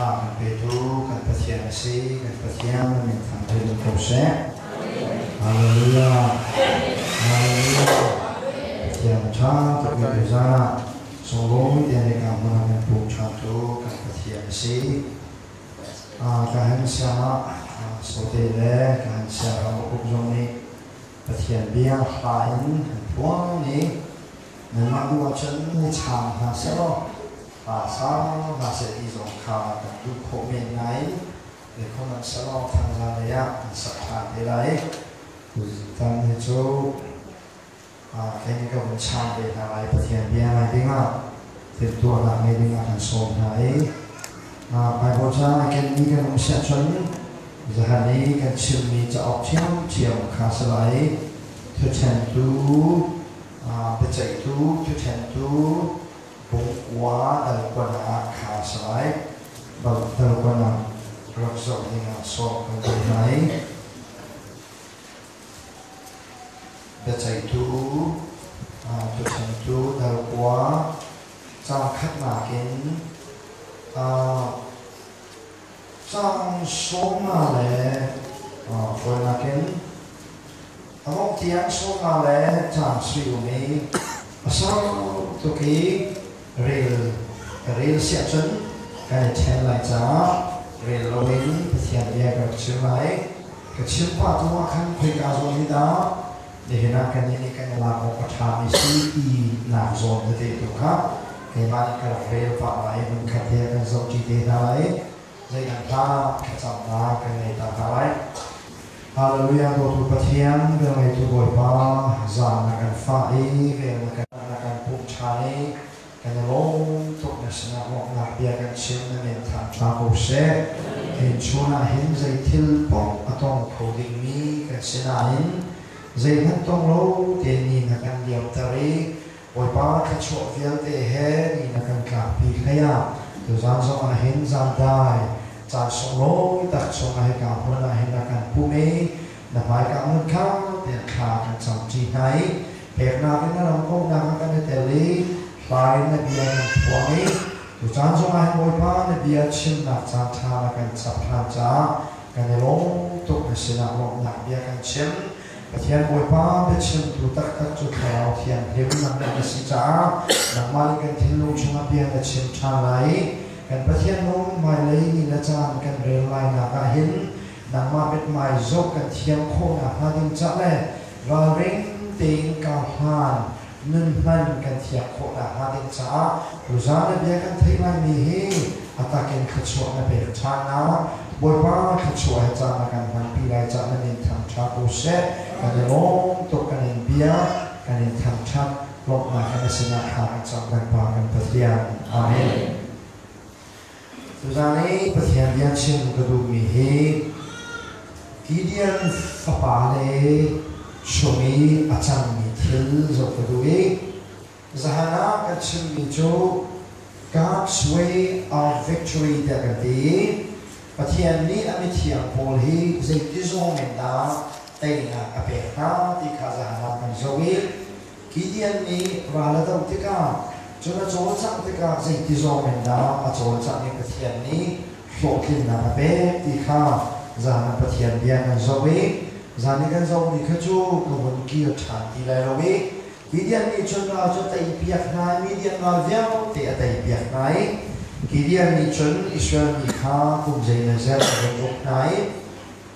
ṭha kan petu kan Pathian a si. Kan Pathian min thangṭhat in ko seh. Hallelujah. Hallelujah. Pathian a ṭha tukmi tuzaan ah sunglawi te nih ka hmun ah kan pum ṭhantu kan Pathian a si. Ka han siang ah Sote le ka han siang Habakkuk zong nih Pathian bia hla in an phuang i nanmah duh ahcun ni chaang hna sehlaw hla sau hna seh ti zong kha kan duh khawh men nain zeikhom an sehlaw thangzang lei ah an sak ṭhan te lai. Tutan hi cu kei nih ka vun chaang ve hna lai. Pathian bia ngai dingah timhtuahnak ngei dingah kan sawm hna i Baibal caang a kenmi kan um siah cun zahan i kan chimmi cauk ṭhiamṭhiam kha si lai. Thuṭhentu, biaceihtu, thuṭhentu, bungkua dal kuanak kha si lai. Dal kuanak rak zoh dingah sawm kan duh hna i Biaceihtu, tuchan cu dal kua caang khatnak in caang 15 le fawinak in a dongh tiang 15 le caang sui um i a sau tuk i rel ka rel siah cun kan i ṭhen lai caah rel loin Pathian bia ka rak chim lai. Ka chim pah tu ah khan khoika zawn hi dah nihin ah kannih nih kan i lak awk a ṭhami si ti nak zawn tete tu kha keimah nih ka rak rel pah lai i hmunkhat he kan zohṭi te hna lai i zeidang hlah thlacamnak kan ngei ta hna lai. Hallelujah dawtu Pathian, velngeitu Bawipa, zaan na kan fah i vel na kan na kan pumh ṭhan i kan i lawm tuk. Na sinah lawmhnak bia kan chim, na min thangṭha ko seh. Hin chun ah hin zei thil paoh a tong kho dingmi kan si nain zeihmanh tong lo tein ni na kan liamter i Bawipa thluachuah vialte he ni na kan tlakpi hlei ah tuzaan zong ah hin zaandai caan sunglawi tak chungah hika hmun ah hin na kan pumh i na hmaika hmun kha tiah thla kan camṭi hna i peknak in na ram kawhnak ah kan i tel i hla in na bia kan phuang i tucaan zongah hin Bawipa na bia chimnak caan ṭha na kan chap hlan caah kan i lawm tuk. Na sinah lawmhnak bia kan chim. Pathian Bawipa, biachimtu taktak cu Thlarau Thianghlim nangmah na si caah nangmah nih kan thinlung chungah bia na chim ṭhan lai i kan Pathian nung hmailei ni le caan kan rel lainak ah hin nangmah mithmai zoh kan thiam khawh nakhnga ding cah le ralring tein karhlan nun hman kan thiam khawh nakhnga ding caah tuzaan na bia kan theih laimi hi a takin thluachuah na pek ṭhan na Bawipa thluachuah he caan na kan hmanpi lai cah na min thangṭha ko seh. Kan i lawm tuk, kan in bia, kan in thangṭhat. Lawmhnak in na sinah thla kan cam, kan Pa kan Pathian. Amen. Tuzaan i Pathian bia chim ka duhmi hi Gideon fapa le chung i a cangmi thil zoh ka duh i zahan ah kan chimmi cu God's way of victory tiah kan ti i Pathian nih a mithiang pawl hi zeiti zawng in dah teinak a pek hna ti kha zahan ah kan zoh i Gideon nih ral a doh tikah cun a cawlcangh tikah zeiti zawng in dah a cawlcangh i Pathian nih hlawhtlinnak a pek ti kha zan ah Pathian bia kan zoh i zan i kan zohmi kha cu ka vun kir ṭhan ti lai lo i Gideon nih cun ral cu a teipiak hna i Midian ral vialte a teipiak hna i Gideon nih cun Israel mi kha kum zeimawzat a vun uk hna i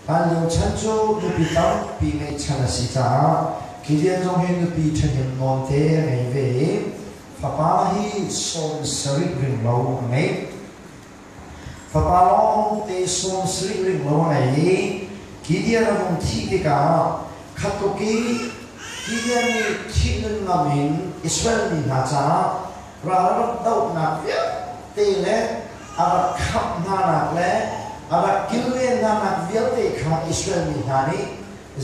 Hlanlio chan cu nupi tampi ngeihchan a si caah Gideon zong hi nupi ṭhahnem nawnte a ngei ve i fapa hi 70 ringlo a ngei. Fapa lawngte 70 ringlo a ngei i Gideon a vung thih tikah khatuk i Gideon nih thih nun ngam in Israel mi hna caah ral a rak dohnak vialte le a rak khamh hnanak le a rak kilven hnanak vialte kha Israel mi hna nih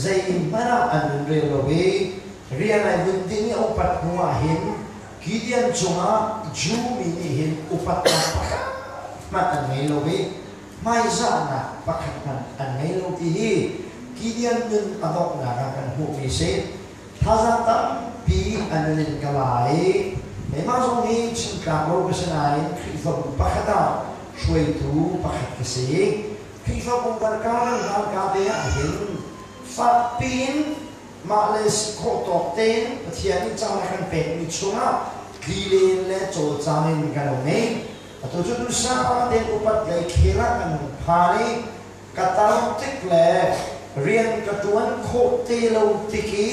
zeihmanh ah an vun rel lo i rian ai vun ding i a upat hnuah hin Gideon cungah Jew mi nih hin upatnak pakhat hmanh an ngei lo i hmaizahnak pakhat hmanh an ngei lo ti hi Gideon nun a donghnak ah kan hmuhmi si. Thazaang tampi a nun in ka la i keimah zong hi chimtlak lo ka si nain Khrihfabu pakhat ah Hruaitu pakhat ka si. Khrihfabu kan kar hlanka te ahhin fakpi in mah le si khawh tawk tein Pathian nih caan a kan pekmi chungah tlilen le cawlcang in kan um i atu cu duhsah tein upat lei khel ah kan hung phan i ka tar tik le rian ka ṭuan khawh te lo tik i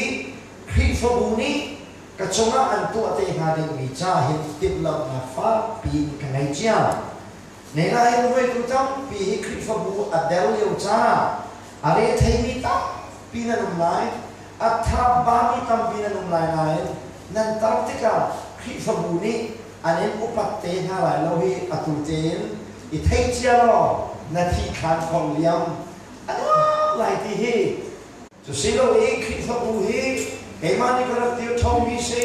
Khrihfabu nih ka cungah an tuah te hnga dingmi ca hin timhlamhnak fakpi in ka ngei cia. Nain hruaitu tampi hi Khrihfabu a der lio caah a retheimi tampi nan um lai, a thabami tampi nan um lai nain nan tar tikah Khrihfabu nih an in upat te hna lai lo hi atu tein i thei cia law na thih khaan khor liam a nuam lai ti hi. Cu si lo i Khrihfabu hi keimah nih ka rak dir ṭhomi si,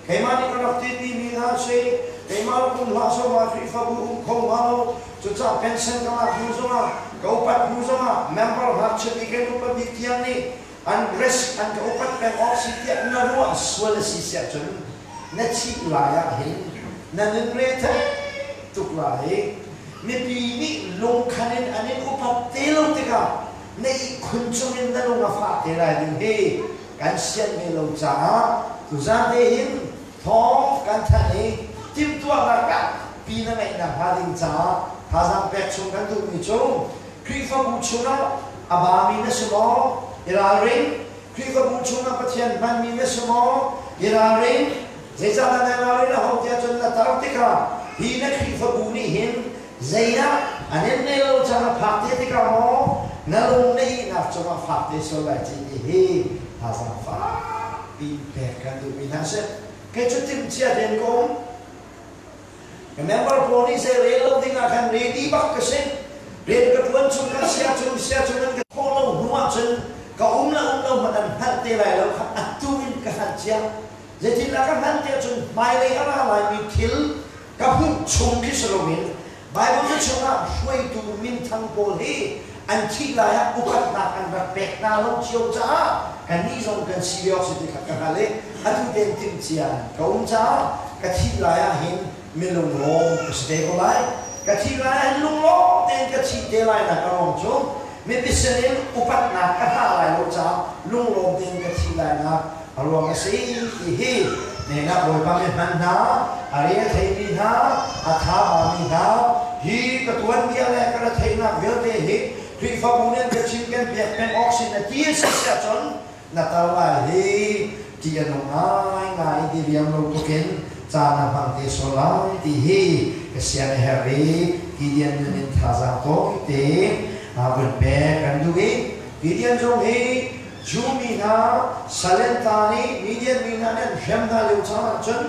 keimah nih ka rak timi hna si, keimah rak um hlah sawm ah Khrihfabu um kho hnga lo, cucaah pension ka lak hnu zongah, ka upat hnu zongah member ngakchia bik in upa bik tiang nih an risk an ka upat peng awk si tiah na ruah sual a si siah cun na thih lai ah hin na nun re thei tuk lai. Mipi nih lungkhan in an in upat te lo tikah na ihkhun cungin na lung a fah te lai ding hi kan sian ve lo caah tuzan te hin thawng kan thanh i timhtuahnak tampi na ngeih nakhnga ding caah thazaang pek chung kan duhmi cu Khrihfabu chungah a bami na si maw? I ralring. Khrihfabu chungah Pathian hmanmi na si maw? I ralring. Zeicahdah na ralrin a hau tiah cun na tar tikah hi na Khrihfabu nih hin Zeidah an in rel lo cang a phak te tikah maw na lung na ihnak cungah fak te sual lai ci ti hi thazaang fakpi pek kan duhmi hna si. Kei cu timhcia tein ka um. Ka member pawl nih zei rel lo ding ah khan ready bak ka si. Rian ka ṭuan chung khan sia chung sia chung an ka khawh lo hnu ahcun ka um le um lo hmanh an hngalh te lai lo kha atu in ka hngalh cia. Zeitindah ka hngalh tiah cun hmailei a ra laimi thil Ka hmuh chung khi si loin Baibal ca chungah hruaitu minthang pawl hi an thih lai ah upatnak an rak pek hna lo cio caah kannih zong kan si ve awk si ti kha ka hngalh i atu tein timhcia ka um caah ka thih lai ah hin milunglawm ka si te ko lai. Ka thih lai ah hin lunglawm tein ka thih te lai nak a ruang cu mipi sinin upatnak ka hlah lai lo caah lunglawm tein ka thih lai nak a ruang a si ti hi nehnak Bawipa mi hman hna, a re a theimi hna, a tha mi hna, hi ka tuanbia le ka retheihnak vialte hi Khrihfabu nih an ka chimken piak peng awk sin a ti a si siah cun na tar lai hi ṭih a nung ngaingai i diriam lo tukin caan a hmang te sual lai ti hi ka sian a herh i Gideon nun in thazaang tawite vun pek kan duh i Gideon zong hi Jew mi hna Salenta nih Midian mi hna nih an hrem hna lio caan ah cun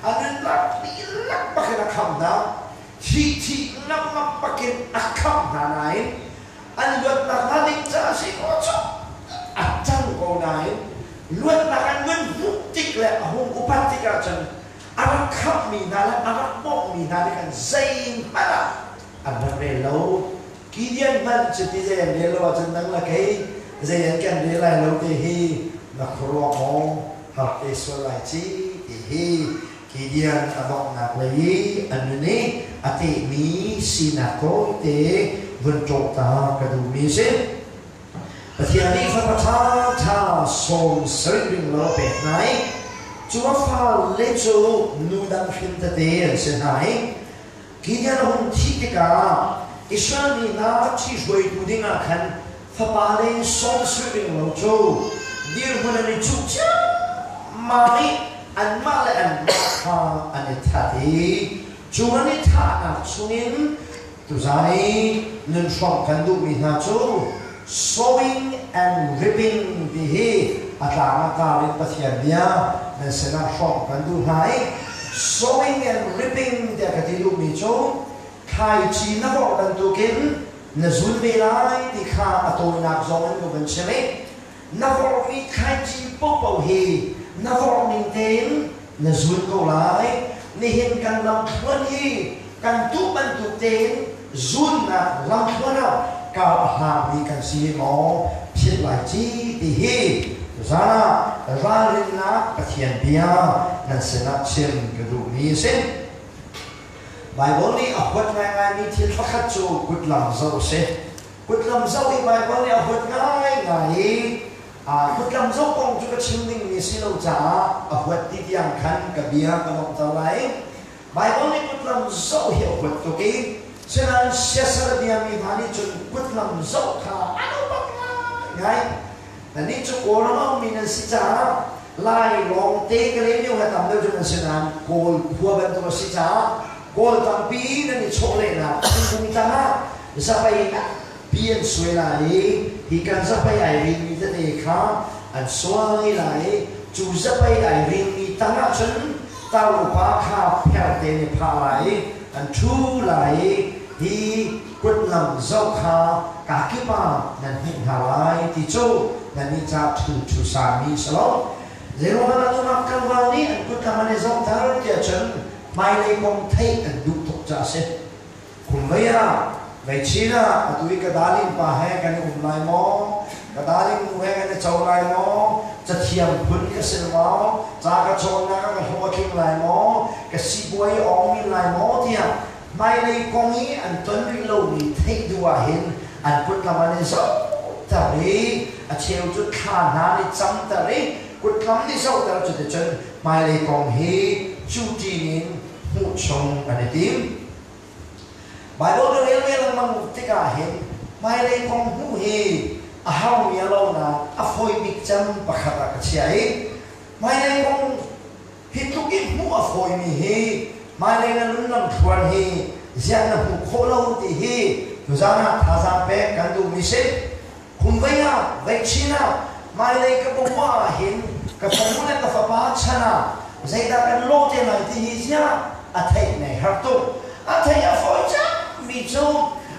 a nunnak dihlak bakin a khamh hna. Thih thih ngapngap bakin a khamh hna nain an luatnak hnga ding caah si kaw cu a cang ko nain luatnak an vun hmuh tik le a hung upat tikah cun a rak khamhmi hna le a rak bawmhmi hna nih khan zeihmanh ah an rak rel lo. Gideon hmanh cuti zei an rel lo ahcun nang le kei zei an kan rel lai lo ti hi na khuaruah maw har te sual lai ci ti hi Gideon a donghnak lei i a nun i a tehmi sinak tawite vun ṭawh ta ka duhmi a si. Pathian nih fapa ṭhaṭha 70 ring lo a pek hna i cu a fale cu nu dang hrin tete an si hna i Gideon a hung thih tikah Israel mi hna ṭhihruaitu dingah khan fapale 70 ring lo cu dirhmun an i cuh ciammam i anmah le anmah kha an i that i cu an i thahnak chungin tuzan i nun hrawmh kan duhmi hna cu sowing and reaping ti hi a tlang a kar in Pathian bia nan sinah hrawmh kan duh hna i sowing and reaping tiah ka ti duhmi cu thlaici na vorh bantukin na zun ve lai ti kha a tawinak zong in ka vun chim i na vorhmi thlaici paohpaoh hi na vorh ning tein na zun ko lai. Nihin kan lamthluan hi kan tuh bantuk tein zunnak lamthluan ah kar a hlangmi kan si maw philh lai ci ti hi zan ah ralrinnak Pathian bia nan sinah chim ka duhmi a si. Baibal nih a huat ngaingaimi thil pakhat cu kutlam zoh a si. Kutlam zoh hi Baibal nih a huat ngaingai i kutlam zoh kong cu ka chim dingmi si lo caah a huat ti tiang khan ka bia ka donghter lai. Baibal nih kutlam zoh hi a huat tuk i sinain siasal a biami hna nih cun kutlam zoh kha an upat ngaingai. Nannih cu Kawlram a ummi nan si caah Lai lawngte Kalaymyo he tam deuh cu nan si nain Kawl khua bantuk a si caah Kawl tampi nan i chawhlehnak thingkung tangah zapei tampi an suai lai i hi kan zapei ai ringmi tete kha an suai lai i cu zapei ai ringmi tangah cun tar upa kha pherte in i phah lai i an ṭhu lai i hi kutlam zoh kha kakip ah nan hmuh hna lai ti cu nannih caah thil ṭhusami a si lo. Zeiruangah dah nungak tlangval nih an kutlam an i zohter tiah cun hmailei kong theih an duh tuk caah a si. Khumvei ah, veichin ah atu i ka darling pa he kan i um lai maw? Ka darling nu he kan i co lai maw? Cathiam phun ka si maw? Ca ka cawnnak ah ka hlawh a tling lai maw? Ka sipuai a awng men lai maw? tiah hmailei kong i an ton rih lomi theih duh ahhin an kutlam an i zohter i a cheu cu thla hna an i camter i kutlam nih zohter cuticun hmailei kong hi cu ṭin in hmuh chung an i tim. Baibal ka rel ve lengmang tikah hin hmailei kong hmuh hi a harmi a lo nain a fawi bik cem pakhat ah ka chiah i hmailei kong Hi tluk i hmuh a fawimi hi hmailei na nun lamthluan hi ziah na hmuh khawh lo ti hi tuzaan ah thazaang pek kan duhmi si. Khumvei ah, veichin ah, hmailei ka bawmh ah hin ka fanu le ka fapa chan ah zeidah kan lawh te lai ti hi ziah a theih nei har tuk. A theih a fawi cangmi cu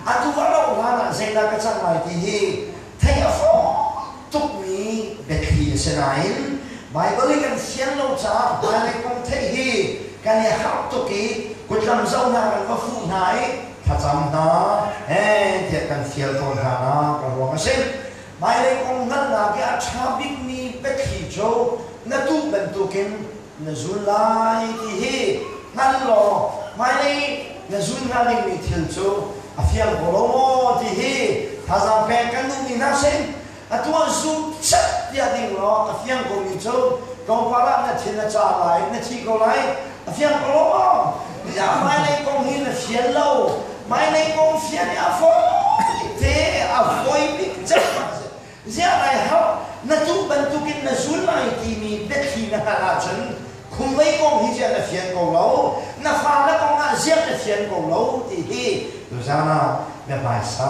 atu a rauh hlan ah zeidah ka cang lai ti hi theih a fawi tukmi biathli a si nain Baibal i kan fian lo caah hmailei kong theih hi kan i harh tuk i kutlam zohnak kan va fuh hna i thlacam hna eh tiah kan fial tawn hna nak a ruang a si. Hmailei kong hngalhnak i a ṭha bikmi biathli cu na tuh bantukin na zul lai ti hi hngal law hmailei na zul hnga dingmi thil cu a fiang ko lo maw ti hi thazaang pek kan duhmi hna sin atu ah zum chat tiah ding law a fiang komi cu tlawmpal ah na thin a ca lai na thi ko lai a fiang ko lo maw hmailei kong hi na fian lo hmailei kong fian i a fawi te a fawi bik cem Ziah nai hauh, na tuh bantukin na zul lai timi biathli na hngalh ahcun khumvei kong hi ziah na fian ko lo, na fale kong ah ziah na fian ko lo ti hi tuzaan ah biahmaisa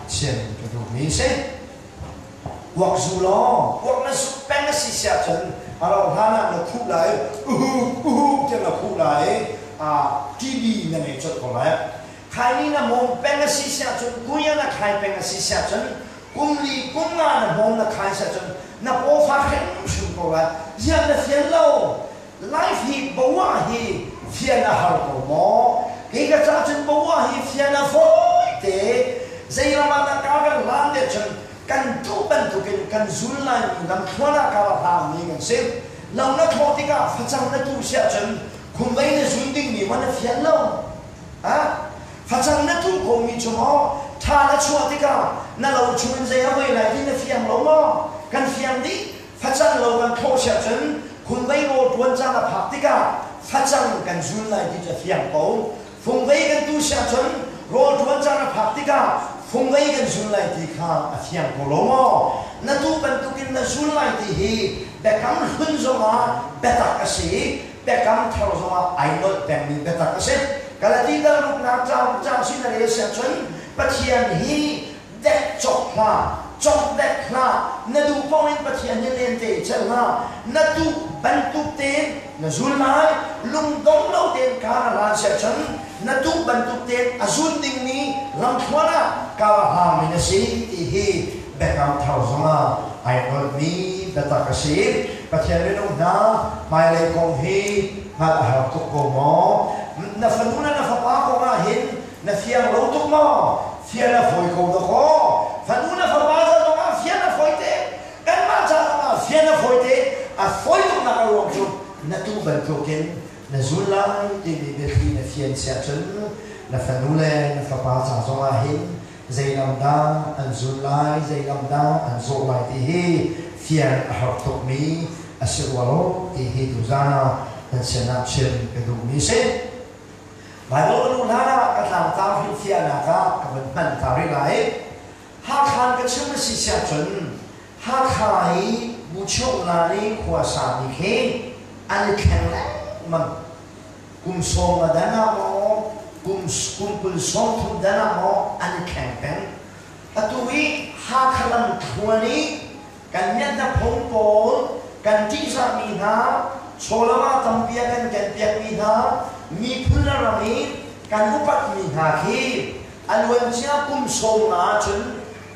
chim ka duhmi a si. Kuak zu law, kuak na zuk peng a si si ahcun a rauh hlan ah na khuh lai, uhuk uhuk tiah na khuh lai, TB na ngei colh ko lai. Khaini na hmawm peng a si si ahcun, kuya na khai peng a si si ahcun, kum li kum nga na hmawm na khai si ahcun na paw fak hrimhrim ko lai. Ziah na fian lo? Life hi boah hi fian a har ko maw? Kei ka caah cun boah hi fian a fawi te. Zei ram ah dah ka kan hlan deh cun kan duh bantukin kan zul laimi lamthluan ah ka hlangmi kan si. Lo na thlawh tikah facang na tuh si ahcun khumvei na zun dingmi man a fian lo. Facang na tuh komi cu maw ṭha na chuah tikah na lo chungin zei a voi lai ti na fiang lo maw? Kan fiang dih. Facang lo kan thlawh siah cun khumvei rawl ṭuan caan a phak tikah facang kan zun lai ti cu a fiang ko. Fungvei kan tuh siah cun rawl ṭuan caan a phak tikah fungvei kan zun lai ti kha a fiang ko lo maw? Na tuh bantukin na zun lai ti hi biakam hlun zongah biatak a si i biakam thar zongah ai nolh pengmi biatak a si. Galati dal ruknak cauk caang sin a rel siah cun Pathian hi dek cawk hlah, cawk dek hlah, na duh paoh in Pathian hi lente i celh hlah, na duh bantuk tein na zul lai, lungdong lo tein kaa na hlan siah cun na duh bantuk tein a zun dingmi lamthluan ah kaa hlang in a si ti hi biakam thar zongah ai nolhmi biatak a si. Pathian minung hna hmailei kong hi hngalh a har tuk ko maw? Na fanu le na fapa kong ah hin na fiang lo tuk maw? Fian a fawi ko dawkaw. Fanu le fapa ca zongah fian a fawi te. Kanmah ca zongah fian a fawi te. A fawi tuknak a ruang cu na tuh bantukin na zul lai timi biathli na fian si ahcun na fanu le na fapa ca zongah hin zei lam dah an zul lai, zei lam dah an zawh lai ti hi fian a har tukmi a si rua lo ti hi tuzaan ah nan sinah chim ka duhmi si. Baibal ka luh hlan ah ka tlangtlang hrilhfiahnak ah ka vun hman ta rih lai. Hakha in ka chim a si siah cun Hakha i Buchungla i khua sami khi an i thleng lengmang. Kum sawm a dan ah maw, kum kum kul 30 dan ah maw an i thleng peng. Atu i Hakha lam thluan i kan miatna phung pawl kan ṭihzahmi hna, chawlam ah tampi a kan kenpiakmi hna, miphun le ram i kan upatmi hna khi a luancia kum 50 ahcun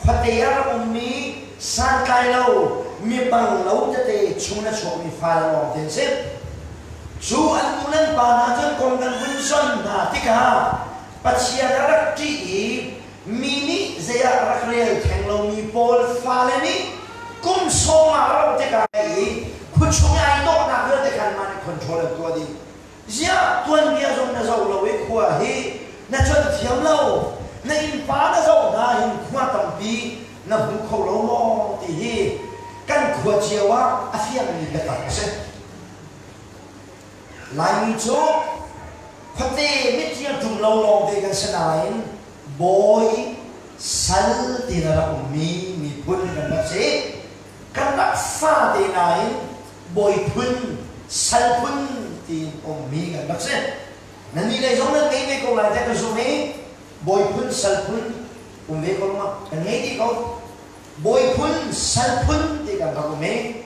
khuate a rak ummi santlai lo mi bang lo tete chung a chuakmi fale lawng te an si. Cu an nu le an pa hna cun kong kan vun son hna tikah Pathian a rak ṭih i mi nih zei ah rak rel theng lomi pawl fale nih kum sawm ah rauh tikah i khuachung i ai dawhnak vialte khan mah nih control an tuah dih. Ziah tuanbia zong na zoh lo i khua hi na cuanh thiam lo, na innpa na zoh hna hin khua tampi na hmu kho lo maw ti hi kan khua cio ah a fiangmi biatak a si. Laimi cu khuate mithiang ṭum lo lawngte kan si nain bawi sal tiin a rak ummi miphun kan rak si. Kan rak fate nain bawi phun, sal phun tiin ummi kan rak si. Nannih lei zong nan ngei ve ko lai tiah ka zumh i bawi phun, sal phun um ve ko ma kan ngei dih ko. Bawi phun, sal phun ti kan rak um i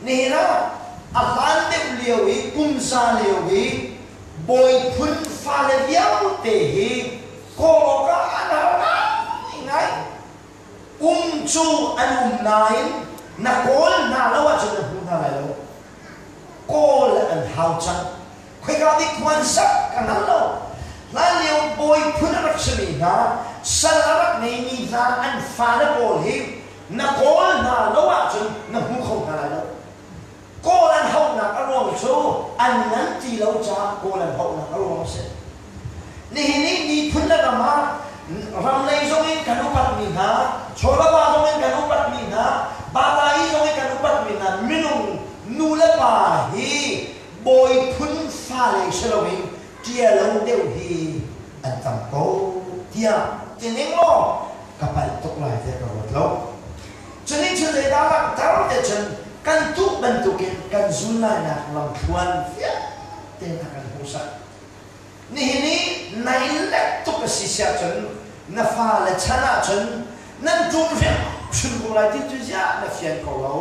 nihin ah a hlan deuh lio i kum za lio i bawi phun fale vialte hi kawl awkah an har ngaingai. Um cu an um nain na kawl hna lo ahcun na hmu hna lai lo. Kawl an hau cang. Khoika dik khuan sak ka hngal lo. Hlanlio bawi phun a rak simi hna, sal a rak ngeimi hna an fale pawl hi na kawl hna lo ahcun na hmu kho hna lai lo. Kawl an hauhnak a ruang cu an ngan ti lo caah kawl an hauhnak a ruang a si. Nihin i miphun le ram ah ramlei zong in kan upatmi hna, chawlava zong in kan upatmi hna, Bata-i zong in kan upatmi hna minung nu le pa hi bawi phun fale si loin ṭialo deuh hi an tam ko tiah ti ning law ka palh tuk lai tiah ka ruat lo. Cunih cun zeidah langhter te cun kan tuh bantukin kan zul lainak lamthluan vialte hna kan hmuhsak. Nihin i nai lek tuk a si siah cun na fale chan ahcun nan ṭum hrimhrim ko lai ti cu ziah na fian ko lo.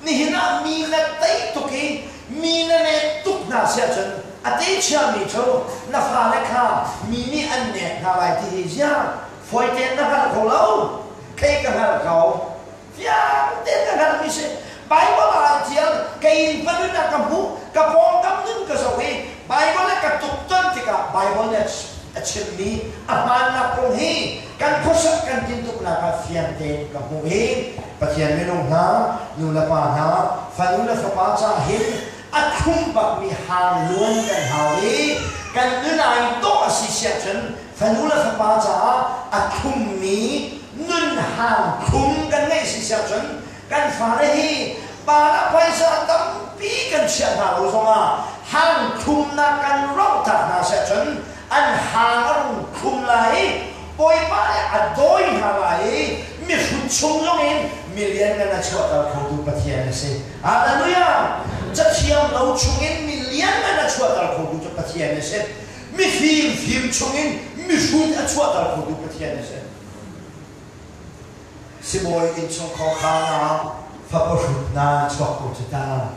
Nihin ah mi na tei tuk i mi na nek tuk hna siah cun a te chiami cu na fale kha mi nih an nek hna lai ti hi ziah fawi tein na hngal kho lo. Kei ka hngal ko. Fiang tein ka hngalhmi si. Baibal ah ṭial, kei in ka nun ah ka hmuh, ka pawngkam nun ka zoh i Baibal a ka tuktonh tikah Baibal nih a chimmi a hmaannak kong hi kan khuasak kan tintuknak ah fiang tein ka hmuh i Pathian minung hna, nu le pa hna, fanu le fapa caah hin a thlum bakmi hang luan kan hau i kan nun ai dawh a si siah cun fanu le fapa caah a thlummi nun hang thlum kan ngeih si siah cun kan fale hi pa ah phaisa tampi kan chiah hna lo zongah hang thlumnak kan rohtak hna seh cun an hang a rung thlum lai i Bawipa nih a dawi hna lai i mihrut chung zongin milian ngan a chuahter khotu Pathian a si. Hallelujah! Cathiang lo chungin milian ngan a chuahter khotu cu Pathian a si. Mifim fim chungin mihrut a chuahter khotu Pathian a si. Sibawi innchungkhar khaan ah fapa hrut hna an chuak ko cu ta.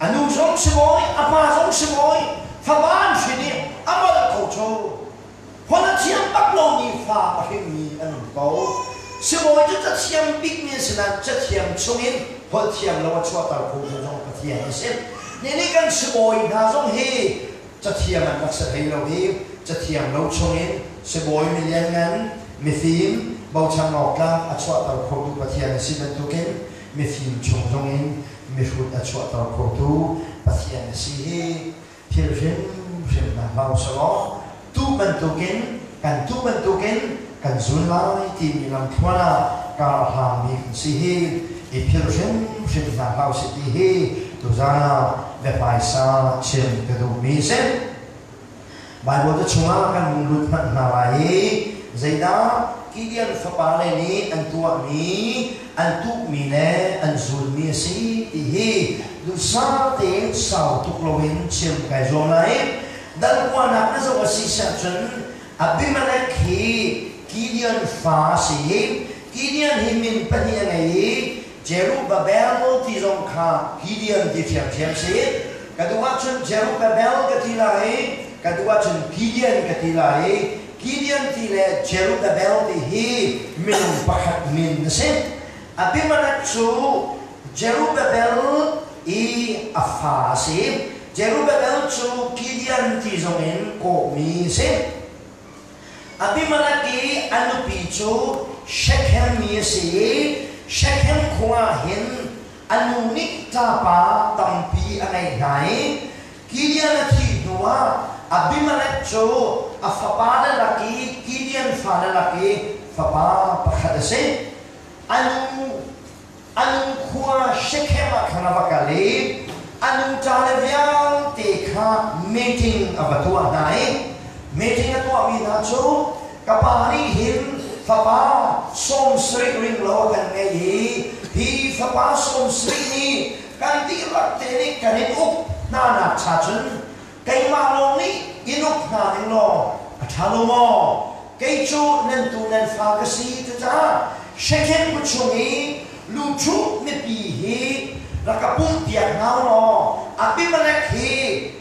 A nu zong sibawi, a pa zong sibawi, fapa an hrin i a molh ko cu. Holh a thiam bak lomi fa a hrinmi an um ko. Sibawi cu cathiam bikmi an si nain cathiam chungin holh thiam lo a chuahter khotu zong Pathian a si. Nihin kan sibawi hna zong hi Cathiam an rak si hlei lo i cathiam lo chungin sibawi milianngan, mifim, bochan awktlak a chuahter khotu Pathian a si bantukin mifim chung zongin mihrut a chuahter khotu Pathian a si hi thil hrimhrim hna hlah usih tu bantukin kan tu bantukin kan zul lai timi lamthluan ah kar a hlangmi kan si hi i philh hrimhrim hna hlah usih ti hi tuzaan ah biahmaisa chim ka duhmi a si. Baibal ca chungah kan hung lut hmanh hna lai i zeidah Gideon fapale nih an tuahmi, an tuhmi le an zulmi a si ti hi duhsah tein sau tuk loin chim kai zuam lai. Dal kuanak na zoh a si ahcun Abimelech hi Gideon fa a si i Gideon hi min pahnih a ngei i Jerubbaal ti zong kha Gideon ti ṭhiamṭhiam si. Ka duh ahcun Jerubbaal ka ti lai i ka duh ahcun Gideon ka ti lai i Gideon ti le Jerubbaal ti hi minung pakhat min a si. Abimelech cu Jerubbaal i a fa a si. Jerubbaal cu Gideon ti zongin kawhmi a si. Abimelek i a nupi cu Shekhem mi a si i Shekhem khua ah hin a nu nih ṭapa tampi a ngeih hna i Gideon a thih hnuah Abimelek cu a fapale lak i Gideon fale lak i fapa pakhat a si. A nu A nu khua Shekhem ah khan a va kal i a nu ṭale vialte kha meeting a va tuah hna i meeting a tuahmi hna cu ka pa nih hin fapa 70 ring lo a kan ngei i hi fapa 70 nih kan dihlak te nih kan in uk hna nak cha cun keimah lawng nih in uk hna ning law a ṭha lo maw? Kei cu nan tu nan fa ka si. Cucaah Shekhem khua chung i luṭhu mipi hi rak ka pumhpiak hna u law Abimelek hi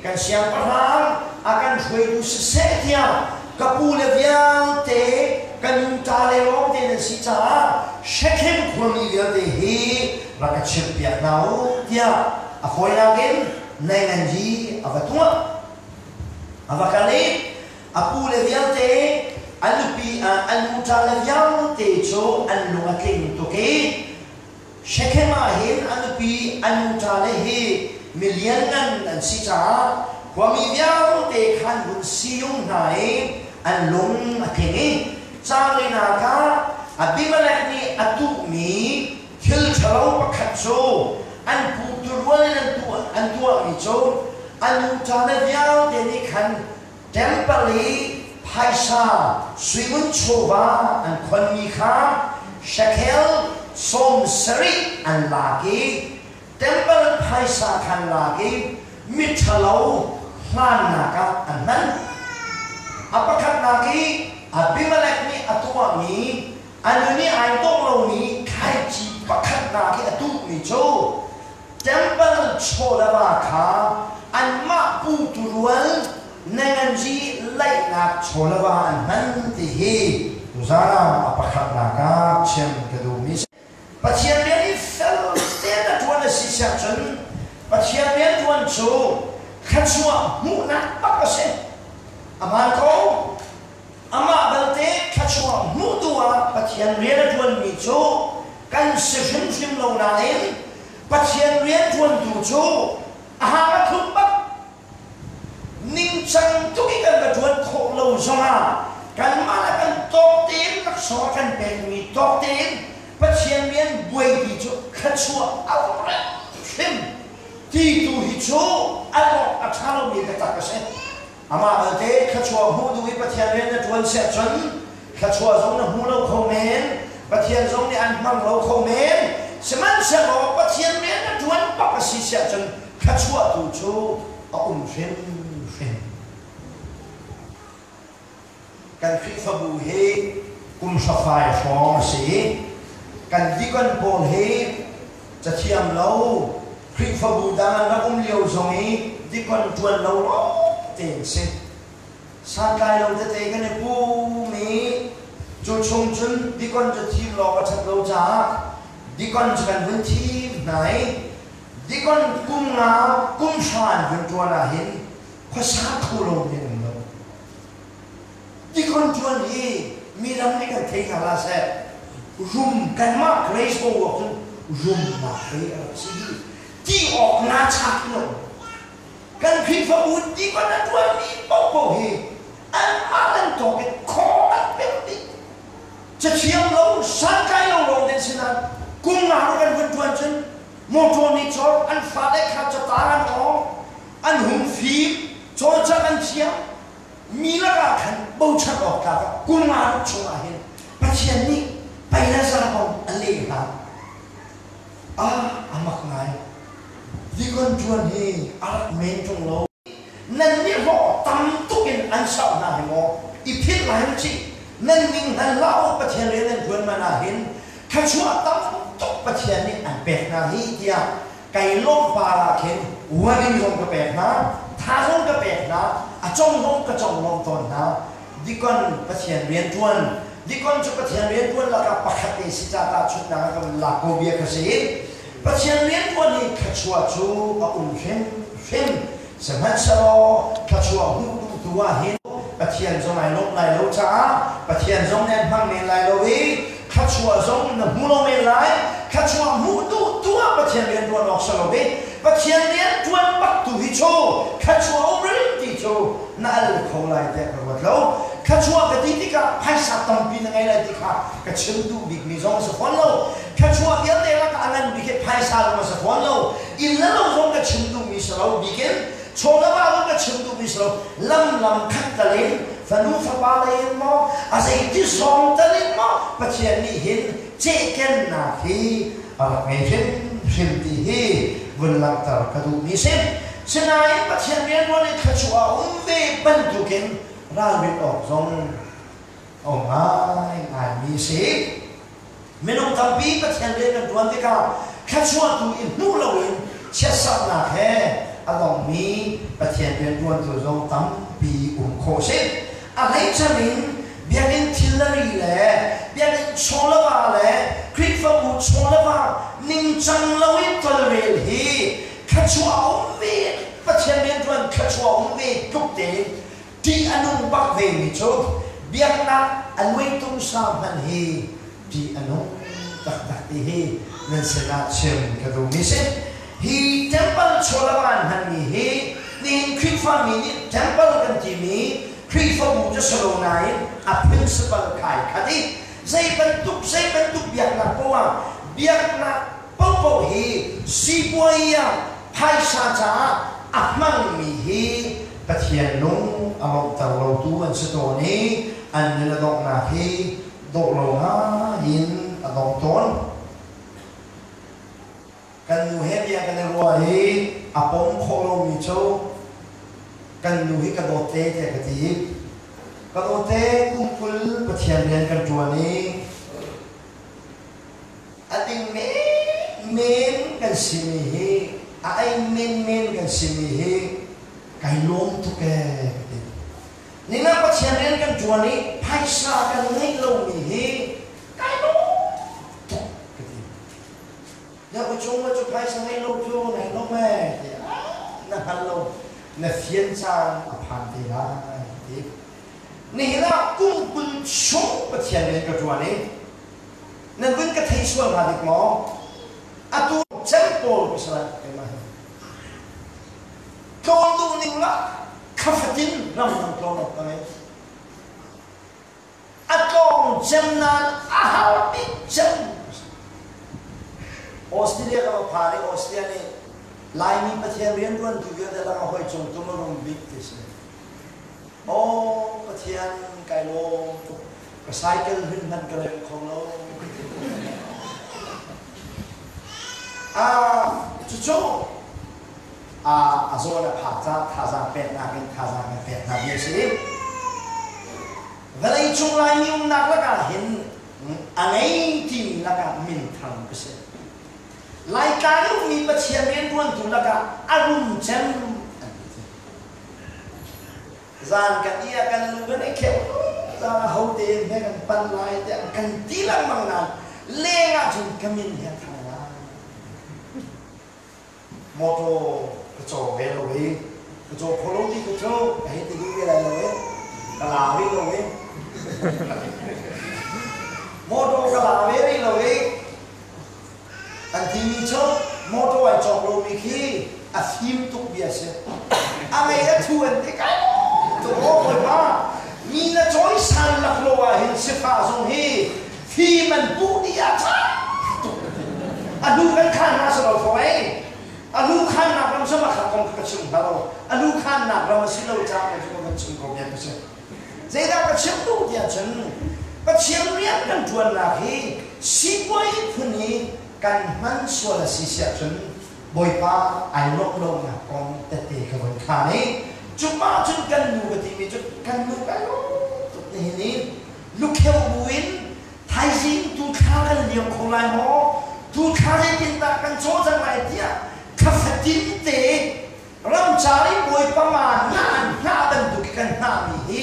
kan siangpahrang a kan hruaitu siseh tiah ka pu le vialte ka nu ṭale lawngte nan si caah Shekhem khuami vialte hi rak ka chimhpiak hna u tiah a fawinak in nainganzi a va tuah. A va kal i a pule vialte, a nupi, a nu ṭale vialte cu an lung a tling tuk i Shekhem ah hin a nupi, a nu ṭale hi mi lianngan an si caah khuami vialte khan hun siyung hna i an lung a tling i caanglinak ah Abimelek nih a tuhmi Thil ṭhalo pakhat cu an pu turual in an tuahmi cu an nuṭale vialte nih khan ṭempal i phaisa suingun chawva an khonmi kha shekel 70 an lak i ṭempal phaisa kha an lak i miṭhalo hlannak ah an hman. A pakhatnak i Abimelek nih a tuahmi A nu nih ai dawh lomi thlaici pakhatnak i a duhmi cu temple chawlava kha anmah pu turual nenganzi laihnak chawlava an hman ti hi tuzaan ah a pakhatnak ah chim ka duhmi si. Pathian rian i fel tein a ṭuan a si siah cun Pathian rian ṭuan cu thluachuah hmuhnak bak a si. A hmaan ko. Amah belte thluachuah hmuhtu ah Pathian rian a ṭuanmi cu kan si hrimhrim lo nain Pathian rianṭuantu cu a hang a thlum bak. Ningcang tuk i kan va ṭuan khawh lo zongah kanmah le kan tawk tein laksawng a kan pekmi tawk tein Pathian rian buaipi cu thluachuah a um hrimhrim ti tu hi cu al awk a ṭha lomi biatak a si. Amah belte thluachuah hmuh duh i Pathian rian na ṭuan si ahcun thluachuah zong na hmu lo kho men, Pathian zong nih an hmang lo kho men. Sihmanhsehlaw Pathian rian na ṭuan bak a si si ahcun thluachuah tu cu a um hrimhrim. Kan Khrihfabu hi kum hrafai hrawng a si i kan deacon pawl hi cathiam lo Khrihfabu dang an rak um lio zong i deacon ṭuan lo lawng tein si. Santlai lo tete kan i pum i cu chung cun deacon cu thim lawng a ṭhat lo caah deacon cu kan vun thim hna i deacon kum nga kum hra an vun ṭuan ahhin khuasa kho lo mi an um lo. Deacon ṭuan hi mi ram nih kan thei hna hlah seh rum kanmah Grace boruak cun rumnak pei a rak si hi ti awk na chak lo. Khrihfabu dikon a ṭuanmi paohpaoh hi anmah an tawk in khawng an pek dih. Cathiam lo, santlai lo lawng den si nain kum nga ro kan vun ṭuan cun motor nih cawr an fale kha catang an awng, an hung fim, cawlcangh an thiam. Mi lakah khan bochan awk tlak ah kum nga ruk chungah hin Pathian nih pei le zarhong a leh hna. Ah, a mak ngai. Dikon ṭuan hi a rak men ṭung lo. Nan nih hlawh tam tuk in an sauh hna hi maw i philh lai u cih. Nan ning hlan hlah u Pathian rian nan ṭuan man ah hin thluachuah tam tuk Pathian nih an pek hna hi tiah kai lawmh par ah khin warning zong ka pek hna, tha zong ka pek hna, a cong zong ka conglawmh tawn hna. Dikon Pathian rianṭuan Dikon cu Pathian rianṭuan lakah pakhat te si ca tahchunhnak ah ka vun lak ko bia kha si. Pathian rianṭuan hi thluachuah cu a um hrimhrim. Sihmanhsehlaw thluachuah hmuh duhtu ah hin Pathian zong ai lawmh lai lo caah Pathian zong nih an hmang men lai lo i thluachuah zong na hmu lo men lai. Thluachuah hmuh duhtu ah Pathian rianṭuan awk si lo i Pathian rianṭuan bak tu hi cu thluachuah um rin ti cu na al kho lai tiah ka ruat lo. Thluachuah ka ti tikah phaisa tampi na ngei lai ti kha ka chim duh bikmi zong a si fawn lo. Thluachuah vialte lakah a ngan bik hi phaisa zong a si fawn lo. Inn le lo zong ka chim duhmi si lo bikin chaw le va zong ka chim duhmi si lo. Lam lam khat tal in fanu fapa lei in maw a zeiti sawng tal in maw Pathian nih hin cehkennak hi a rak ngei hrimhrim ti hi vun langhter ka duhmi si. Sinain Pathian rianṭuan i thluachuah a um ve bantukin ralrin awk zong a um ngaingaimi a si. Minung tampi Pathian rian kan ṭuan tikah thluachuah tu i hmuh loin chiatserhnak he a dongmi Pathian rianṭuantu zong tampi um khawh a si. A hleican in biakinn thil le ri le biakinn chaw le va le Khrihfabu chaw le va ningcang loin tolrel hi thluachuah a um ve Pathian rianṭuan thluachuah a um ve tluk tein ṭih a nung bak vemi cu biaknak a nuaitung sa hmanh hi ṭih a nung taktak ti hi nan sinah chim ka duhmi si. Hi temple chawlawaan hmanmi hi nihin Khrihfami nih temple kan timi Khrihfabu cu si lo nain a principle kai khat i zei bantuk zei bantuk biaknak poah ah biaknak paohpaoh hi sipuai ah phaisa caah a hmangmi hi Pathian lung a lawmhter lotu an si tawn i an nun a donghnak hi dawh lo ngai in a dong tawn. Kan nu he bia kan i ruah i a pom khawh lomi cu kan nu hi ka dawt te tiah ka ti. Ka dawt te kum 20 Pathian rian kan ṭuan i a ding menmen kan simi hi a ei menmen kan simi hi kai lawm tuk ee ka ti. Ningah Pathian rian kan ṭuan i phaisa kan ngeih lomi hi kai lawm tuk ka ti. Na uchung cu phaisa ngei lo cu nei lo me tiah na hngal lo na fian caan a phan te lai ti. Nihin ah kum 20 chung Pathian rian ka ṭuan i nan vun ka thei sual hnga dik maw? Atu cem pawl ka si lai keimah hi. Tlawn duh ning lah thla fatin ramdang tlawn awk ka ngei. A tlawng cem nain a har bik cem. Australia ka va phan i Australia nih Laimi Pathian rianṭuantu vialte lakah hawi cung tum a rum bik ti si. Aw Pathian kai lawm tuk. Ka cycle hlun hmanh ka rem kho lo. Ah, cucu a zawn a phak caah thazaang peknak in thazaang kan pek hna bia a si. Vawleicung Laimi umnak lakah hin a ngei timi lakah minthang ka si. Laitlang i ummi Pathian rianṭuantu lakah a rum cem an ti. Zan kan i ah kan lu kan i kheuh zan ah ho tein he kan pan lai tiah kan ti lengmang nain leng ah cun ka min hi a thang lai. Motor ka caw ve lo i ka caw kho lo ti ka cu ka hei ti duh ve lai lo i ka la rih lo i motor ka la ve rih lo i an timi cu motor ai cawk lomi khi a fim tuk bia si. A ngei a thu an ti kai tuk aw Bawipa. Mi na cawisan laklawh ah hin sifah zung hi fim an puh dih ah ṭha tuk. A hnu kan khan hna si lo faw ei. A hnu khannak ram cu makha kong ka chim hnga lo. A hnu khannak ram a si lo caah ka van chim ko bia ka si. Zeidah ka chim duh tiah cun Pathian rian kan ṭuannak hi sipuai phun i kan hman sual a si siah cun Bawipa ai lawmh lonak kong tette ka vun khaan i cupa cun kan nu ka timi cu kan nu kai lawm tuk nihin i lukheu buin thaizing tu thla kan liam kho lai maw tu thla zeitindah kan caw cang lai tiah thla fatin te Ramcar i Bawipa nga hnah an hnah bantuk i kan hnahmi hi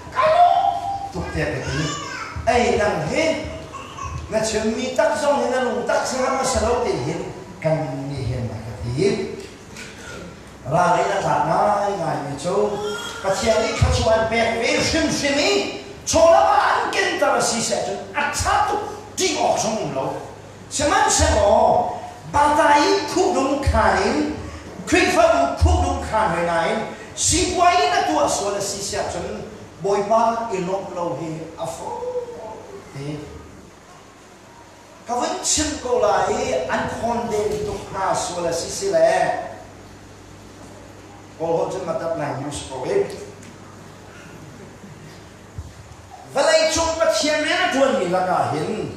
kai lawm tuk tiah ka ti. Ei nang hi na chimmi tak zong hi na lungtak saram a si lo ti hin kan nih hin a ka ti. Ralrin a tlak ngaingaimi cu Pathian nih thluachuah an pek ve hrimhrim i chawlama an kenter a si seh cun a ṭha tuk ṭih awk zong um lo. Sihmanhsehlaw bata i khuhdung khaan in Khrihfabu khuhdung khaan ve nain sipuai in a tuah sual a si siah cun Bawipa i lawmh lo hi a fawi. Ka vun chim ko lai i an khawnden tuk hna sual a si si le Kawl holh cun matap nai news ko i Vawleicung Pathian rian a ṭuanmi lakah hin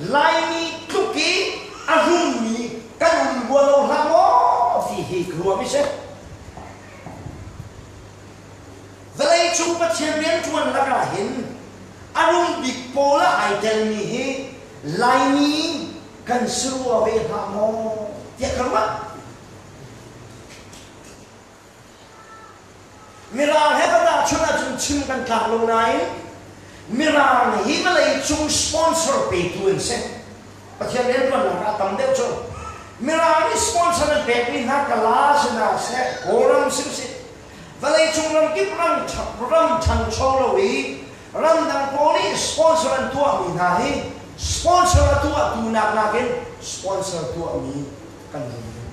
Laimi tluk i a rummi kan um rua lo hlah maw ti hi ka ruahmi si. Vawleicung Pathian rianṭuan lakah hin a rum bik pawl ah ai telmi hi Laimi kan si rua ve hlah maw tiah ka ruah. Mirang he va tahchunh ahcun chim kan tlak lo nain Mirang hi vawleicung sponsor petu an si. Pathian rianṭuannak ah tam deuh cu Mirang nih sponsor an pekmi hna Kala si hna seh, Kawlram si usih, vawleicung ramkip ram ram ṭhangcho lo i ramdang pawl nih sponsor an tuahmi hna hi sponsor a tuahtu nak nakin sponsor tuahmi kan rum deuh.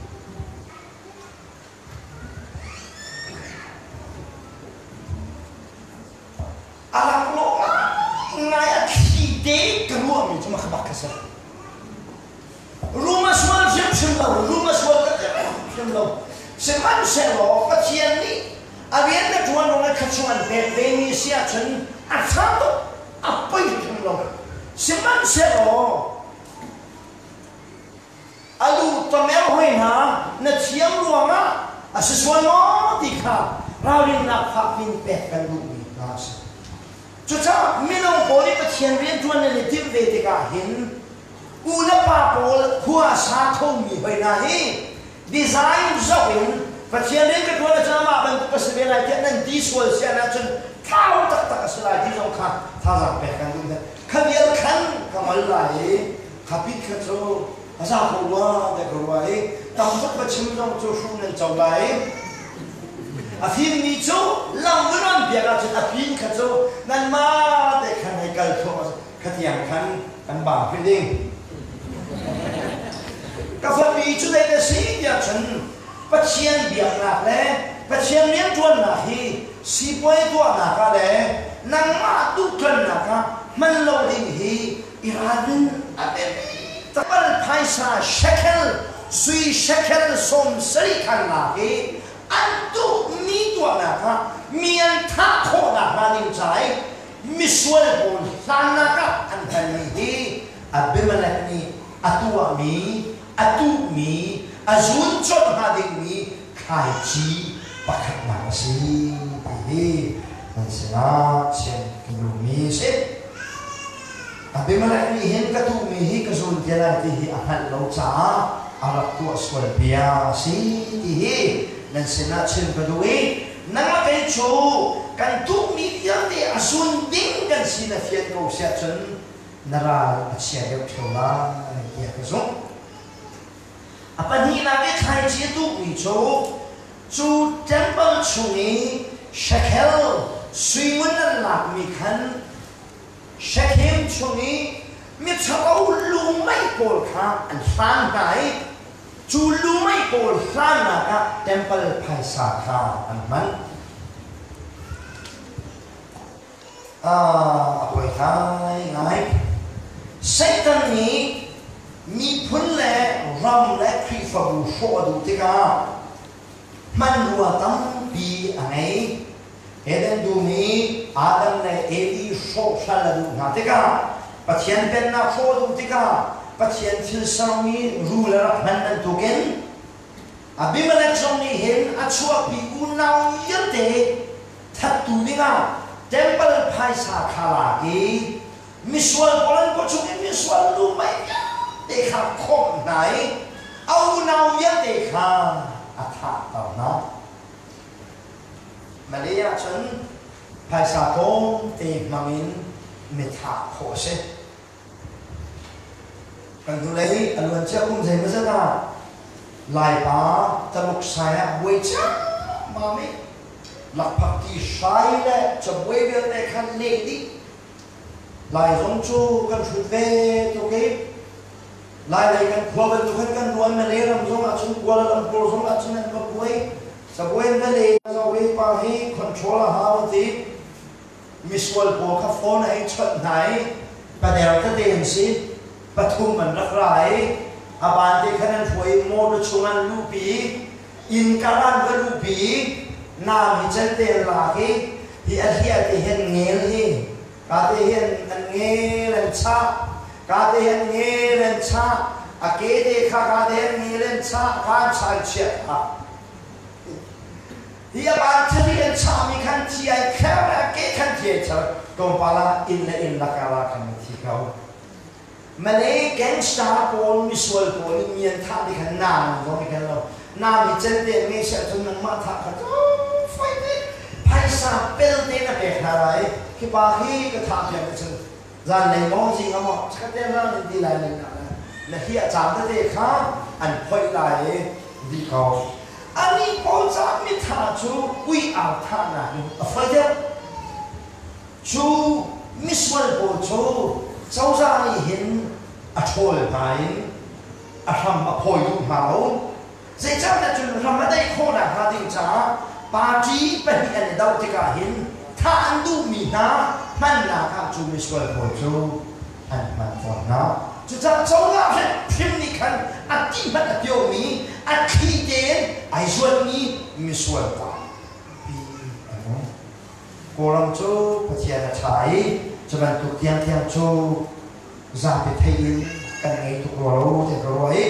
A laklawh ngaingai a thli te ka ruahmi cu mah bak kha si. Rum a sual hrimhrim lo, rum a sual ka ti hrimhrim lo. Sihmanhsehlaw Pathian nih a rian na ṭuan ruang i thluachuah an pek vemi si ahcun a ṭha tuk, a poi hrimhrim lo. Sihmanhsehlaw A lu tamer hoi hna na thiam ruangah a si sual maw ti kha ralrinnak fakpi in pek kan duhmi hna a si. Cucaah mino pawl i Pathian rianṭuan nan i timh ve tikah hin u le pa pawl khua a sa khomi hoi hna hi design zoh in Pathian rian ka ṭuan ahcun amah bantuk ka si ve lai tiah nan ti sual sian ahcun tlau taktak a si lai ti zong kha thazaang pek kan duh hna. Kha vial khan ka ngol lai i Khapit kha cu a za ko rua tiah ka ruah i tam tuk va chim zong cu hrum nan co lai. A fimmi cu lam vun on biak ahcun a pin kha cu nanmah te khan hei kal thluahmah kha tiang khan kan bang hrih ding. Ka fami cu zei na si tiah cun Pathian biaknak le Pathian rianṭuannak hi sipuai tuahnak ah le nangmah duhṭuannak ah hman lo ding hi i ralrin a biapi tabal phaisa shekel sui shekel 70 khan lak i an duhmi tuahnak ah mi an thah khawhnak hnga ding ca i misual pawl hlannak ah an hmanmi hi Abimelech nih a tuahmi a tuhmi a zun colh hnga dingmi thlaici pakhatnak a si ti hi nan sinah chim ka duhmi a si. Abimelech nih hin ka tuhmi hi ka zun te lai ti hi a hngalh lo caah a rak tuah sual bia a si ti hi nan sinah chim ka duh i nang le kei cu kan tuhmi vialte a zun ding kan si na fian ko siah cun na ral a chia deuh ṭheo lai tiah ka zumh. A pahnihnak i thlaici a tuhmi cu cu temple chung i shekel sui ngun an lakmi khan Shekhem chung i miṭhalo lu mei pawl kha an hlan hna i. Cu lumei pawl hlannak ah temple phaisa kha an hman. A poi ngaingai. Satan nih miphun le ram le Khrihfabu hrawh a duh tikah hmanrua tampi a ngei. Eden dum i Adam le Evi hrawhhral a duh hna tikah Pathian pennak hrawh a duh tikah Pathian thil sermi rul a rak hman bantukin Abimelech zong nih hin a chuahpi unau vialte thattu dingah temple phaisa kha lak i misual pawl an paw chung in misual lu mei vialte kha khawmh hna i a unau vialte kha a thahter hna. Malay ahcun phaisa tlawmte hmangin mithah khawh a si. Kan hnulei a luancia kum zeimawzat ah Laipa Taluk sai ah buai ciammam i lakphakti hrai le cabuai vialte khan leh dih. Lai zong cu kan hrut ve tuk i Lailei kan khua bantuk khan kan ruan Malay ram zong ah cun Kuala Lumpur zong ah cun an va buai. Cabuai an va le zoh i pa hi control a hau an ti. Misual pawl kha phone a hei chawnh hna i pader tete an si. Pathum an rak ra i a ban te khan an hruai i motor chung an luhpi i inn kar an va luhpi i nam hi cente an lak i hi a hliah te hian ngel hi Ka te hin an ngel an chah, ka te hin ngel an chah, a ke te kha ka te hin ngel an chah, ka an chah an chiat kha. Hi a ban thari an chahmi khan thi ai kher le a ke khan thi ai char, tlawmpal ah inn le inn lakah la khan na thi ko. Malay gangster pawl misual pawl in mi an thah ti khan naam zong i ken lo. Naam i cen te an ngei si ahcun nangmah thah kha cu foi te phaisa pel te na pek hna lai. Khi pa khi ka thah piak ahcun zanlei maw zing ah maw chakhat te ran in ti lai ning na na hliah caan tete kha an phoih lai i dih ko. Ani pawl caah mitha cu ui au thahnak in a foi deuh. Cu misual pawl cu cozah nih hin a ṭhawl hna in a hram a phawi duh hna lo. Zeicahtiah cun ram a daih khawh nakhnga ding caah party pahnih an i doh tikah hin thah an duhmi hna hmannak ah cu misual pawl cu an hman fawn hna. Cucaah cozah hrimhrim nih khan a ti hmanh a tiomi, a thli tein ai zuanmi misual tampi an um. Kawlram cu Pathian a ṭha i cu bantuk tiangtiang cu zapi theih in kan ngei tuk rua lo tiah ka ruah i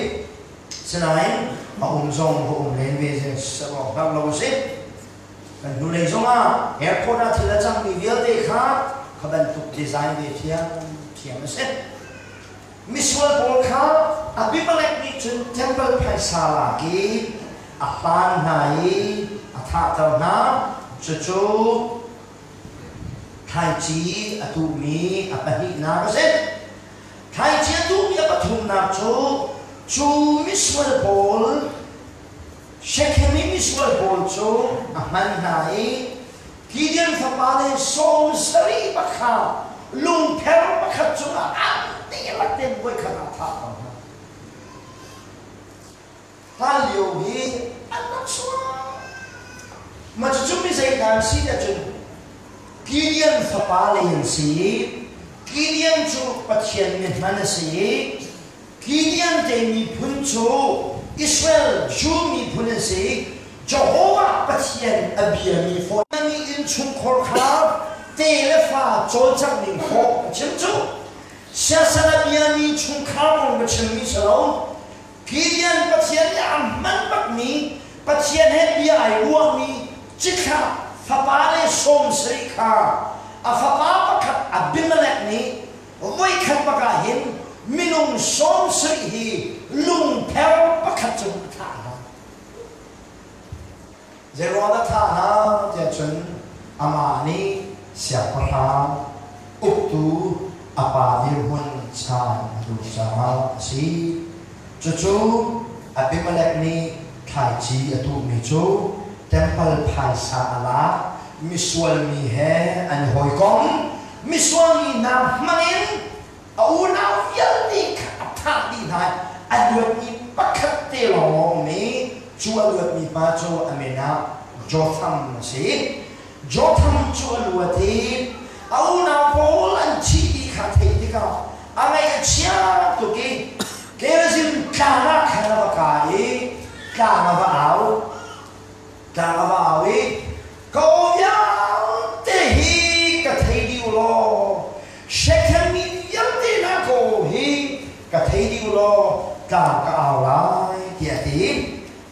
sinain a um zong va um len ve seh hngalh lo a si. Kan hnulei zongah airport ah thil a cangmi vialte kha kha bantuk design ve ṭhiamṭhiam a si. Misual pawl kha Abimelech nih cun temple phaisa lak i a hlan hna i a thahter hna. Cucu thlaici a tuhmi a pahnihnak a si. Thlaici a tuhmi a pathumnak cu cu misual pawl Shekhem i misual pawl cu a hman hna i Gideon fapale 70 pakha lungpher pakhat cungah an dihlak tein voikhat ah thah ko hna. Hlan lio hi an rak sual. Mah cucu mi zei hna an si tiah cun Gideon fapale an si i Gideon cu Pathian mihman a si i Gideon te miphun cu Israel Jew miphun an si. Jehovah Pathian a biami fawn. Mi innchungkhar kha te le fa cawlcangh ning khawh ka chim cu. Siasal a biami chungkhar kong ka chimmi si lo. Gideon Pathian nih a hman bakmi Pathian he bia ai ruahmi cithlah fapale 70 kha a fapa pakhat Abimelech nih Voikhat bak ah hin minung 70 hi lungpher pakhat cung a thah hna. Zeiruang dah thah hna tiah cun amah nih siangpahrang uktu a pa dirhmun chaan a duh caah a si. Cucu Abimelech nih thlaici a tuhmi cu temple phaisa a lak, misual mi he an i hawikom, misual mi hna hmangin a unau vialte kha a thah dih hna i a luatmi pakhat te lawng a um i cu a luatmi pa cu a min ah Jotham a si. Jotham cu a luat i a unau pawl an thih ti kha a theih tikah a ngaih a chia tuk i Gerizim tlang ah khan a va kai i tlang a va au. Tlang a va au i ka aw vialte hi ka thei dih u law Shekhem mi vialte hna ka aw hi ka thei dih u law tlang ka au lai tiah a ti.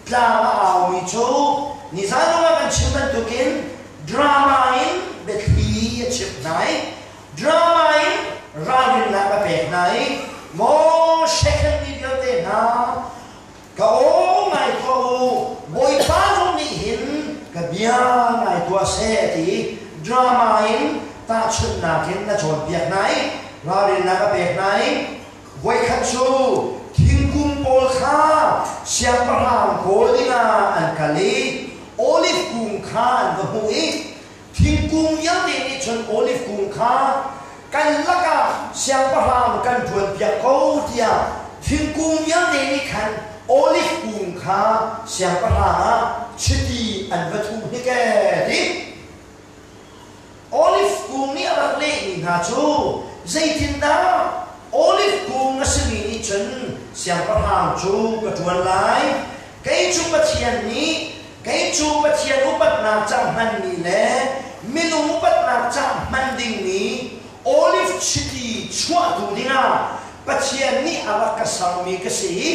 Tlang a aumi cu nizan ah kan chim bantukin drama in biathli a chimh hna i drama in ralrinnak a pek hna i maw Shekhem mi vialte hna ka aw ngai tuah u Bawipa zong nih hin ka bia ngai tuah seh a ti drama in tahchunhnak in a cawnpiak hna i ralrinnak a pek hna i Voikhat cu thingkung pawl kha siangpahrang kawl dingah an kal i oliv kung kha an va hmuh i thingkung vialte nih cun oliv kung kha kan lakah siangpahrang kan ṭuanpiak ko tiah thingkung vialte nih khan oliv kung kha siangpahrang ah chiti an va thuh hnik ee ti. Oliv kung nih a rak lehmi hna cu zeitindah oliv kung a simi nih cun siangpahrang cu ka ṭuan lai, kei cu Pathian nih kei cu Pathian upatnak ca hmanmi le minung upatnak ca hman dingmi oliv chiti chuahtu dingah Pathian nih a rak ka sermi ka si i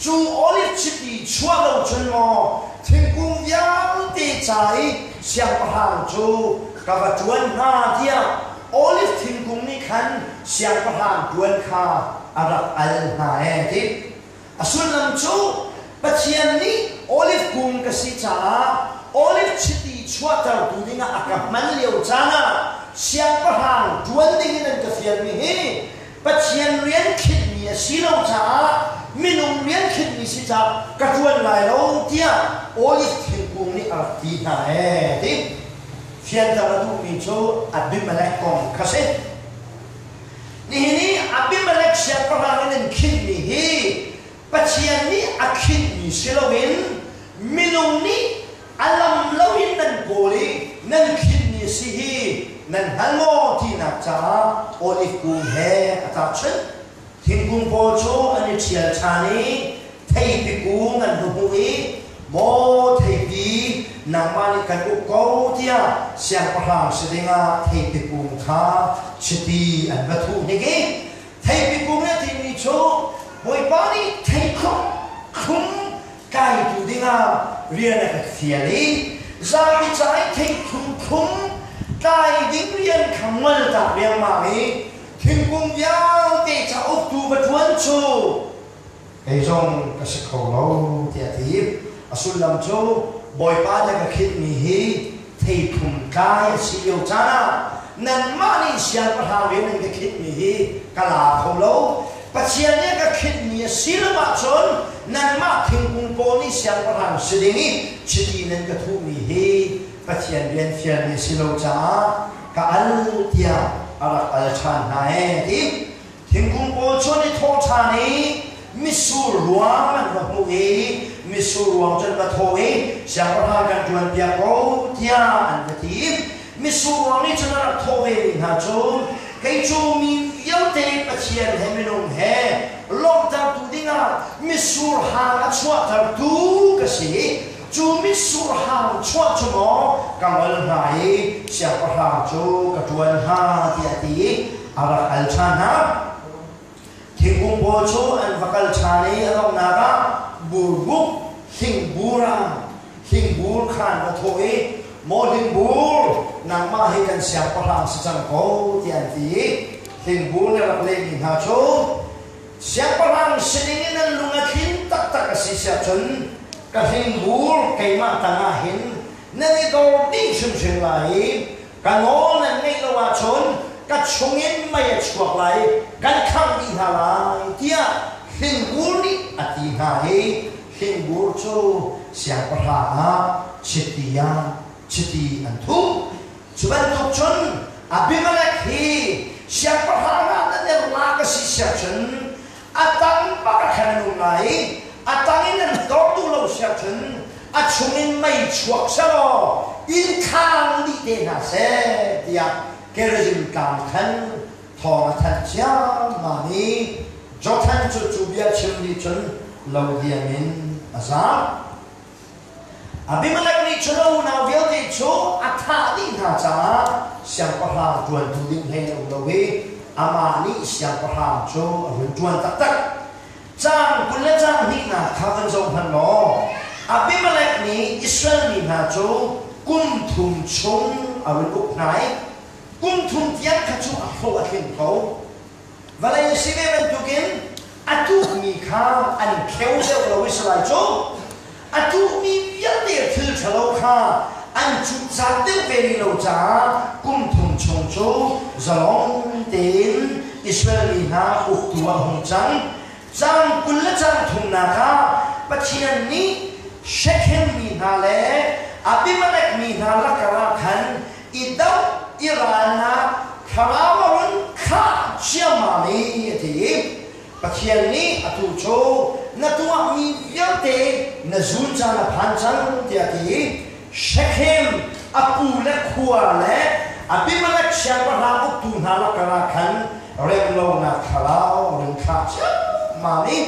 cu oliv chiti chuah lo cun maw thingkung vialte ca i siangpahrang cu ka va ṭuan hnga tiah oliv thingkung nih khan siangpahrang ṭuan kha a rak al hna ee ti. A sullam cu Pathian nih oliv kung ka si caah oliv chiti chuahtertu dingah a ka hman lio caan ah siangpahrang ṭuan dingin an ka fialmi hi Pathian rian khinhmi a si lo caah minung rian khinhmi si caah ka ṭuan lai lo tiah oliv thingkung nih a rak ti hna ee ti. Fianter a duhmi cu Abimelech kong kha si. Nihin i Abimelech siangpahrang in an khinhmi hi Pathian nih a khinhmi si loin minung nih a lam loin nan kawl i nan khinhmi a si hi nan hngal maw tinak caah oliv kung he a tahchunh. Thingkung pawl cu an i ṭhial ṭhan i theipi kung an va hmuh i maw theipi nangmah nih kan uk ko tiah siangpahrang si dingah theipi kung kha chiti an va thuh hnik i theipi kung nih a timi cu Bawipa nih theikhum thlum tlaitu dingah rian a ka fial i zapi ca i theikhum thlum tlai ding rian kha ngoltak riangmang i thingkung vialte ca uktu va ṭuan cu kei zong ka si kho lo tiah a ti. A sullam cu Bawipa na ka khinhmi hi theithum tlai a si lio caan ah nanmah nih siangpahrang rian nan ka khinhmi hi ka la kho lo. Pathian nih a ka khinhmi a si lo ahcun nanmah thingkung pawl nih siangpahrang si ding i chiti nan ka thuhmi hi Pathian rian fialmi a si lo caah ka al tiah a rak al ṭhan hna ee ti. Thingkung pawl cu an i thawh ṭhan i mitsur ruang an va hmuh i mitsur ruang cu an va thawh i siangpahrang kan ṭuanpiak ko tiah an va ti. Mitsur ruang nih cun a rak thawh vemi hna cu kei cu mi vialte Pathian he minung he lawmhtertu dingah mitsur hang a chuahtertu ka si i cu mitsur hang chuah cu maw ka ngol hna i siangpahrang cu ka ṭuan hnga tiah a ti i a rak al ṭhan hna. Thingkung pawl cu an va kal ṭhan i a donghnak ah burbuk hlingbur ah hlingbur kha an va thawh i maw hlingbur nangmah hi kan siangpahrang si cang ko tiah an ti i hlingbur nih a rak lehmi hna cu siangpahrang si ding in an lung a thlin taktak a si siahcun ka hlingbur keimah tangah hin nan i dor dih hrimhrim lai i ka nawl nan ngeih lo ahcun ka chungin mei a chuak lai i kan khangh dih hna lai tiah hlingbur nih a ti hna i hlingbur cu siangpahrang ah chiti ah chiti an thuh. Cu bantuk cun Abimelech hi siangpahrang ah nan er lak a si siahcun a tang bak ah khan an um lai i A tang in an dor duh lo si ahcun a chungin mei chuak selaw inn khang dih te hna seh tiah Gerizim tlang khan thawng a thanh ciammam i Jotham cu cu bia chim nih cun lo diam in a zaam. Abimelek nih cun a unau vialte cu a thah dih hna caah siangpahrang ṭuantu ding hlei a um lo i amah nih siangpahrang cu a hun ṭuan taktak. Caang 20 le caang hnihnak kha van zoh hmanh law Abimelek nih Israel mi hna cu kum thum chung a run uk hna i kum thum tiang kha cu a hlawh a tling ko. Vawlei a si ve bantukin a tuhmi kha an kheu deuh lo i salai cu a tuhmi vialte thil ṭhalo kha an cuhcat deuh ve rih lo caah kum thum chung cu zalong tein Israel mi hna uktu ah hung cang. Caang 20 le caang thumnak ah Pathian nih Shekhem mi hna le Abimelek mi hna lakar ah khan i doh i ralnak thlarau a run thlah ciammam i a ti i Pathian nih atu cu na tuahmi vialte na zun caan a phan cang tiah a ti i Shekhem a pu le khua le Abimelek siangpahrang uktu hna lakar ah khan remlonak thlarau a run thlah ciammam i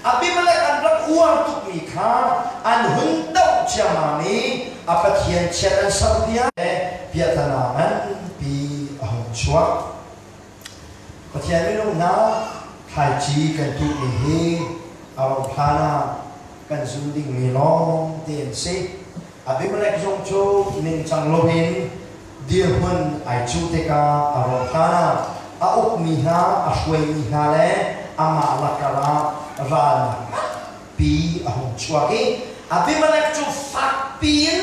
Abimelek an rak uar tukmi kha an hun doh ciammam i a pathian chiat an serpiak le piahtana nganpi a hung chuak. Pathian minung hna thlaici kan tuhmi hi a rauh hlan ah kan zun dingmi lawng te an si. Abimelek zong cu ningcang loin dirhmun ai cuh tikah a rauh hlan ah a ukmi hna, a hruaimi hna le amah lakar ah ral nganpi a hung chuak i Abimelek cu fakpi in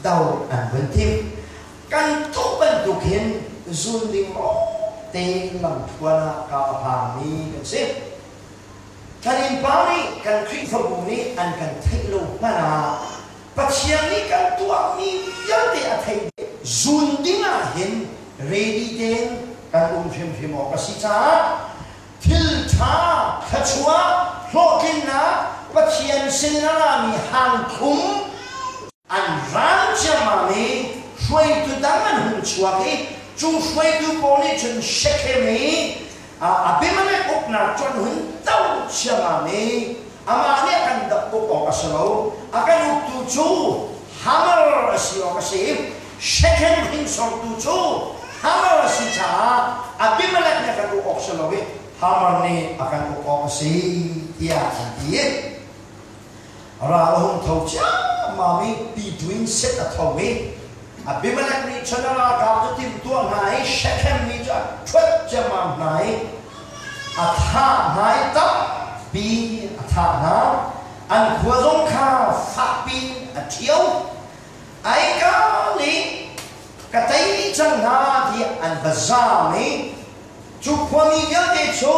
do an vun timh. Kan tuh bantuk hin zun ding te lamthluan ah kaa hlangmi kan si. Kan innpa nih kan Khrihfabu nih an kan theih lo hmanh ah Pathian nih kan tuahmi vialte a theih dih. Zun ding ah hin ready tein kan um hrimhrim awk a si caah thil ṭha, thluachuah, hlawhtlinnak Pathian sin a rami hangthlum An ral ciammam i hruaitu dang an hung chuak i cu hruaitu pawl nih cun Shekhem i Abimelek uknak cu an hun doh ciammam i amah nih a kan uk awk a si lo, a kan uktu cu Hamor a si awk a si i Shekhem hringsortu cu Hamor a si caah Abimelek nih a kan uk awk si lo i Hamor nih a kan uk awk a si tiah an ti. Ral a hung tho ciammam i pitu in set a tho i Abimelek nih cun a ralkap cu timhtuah hna i Shekhem mi cu a ṭhuat ciammam hna i a thah hna i tampi a thah hna. An khua zong kha fakpi in a ṭhio. Ai ka nih ka tei dih cang hna tiah an va zaam i cu khuami vialte cu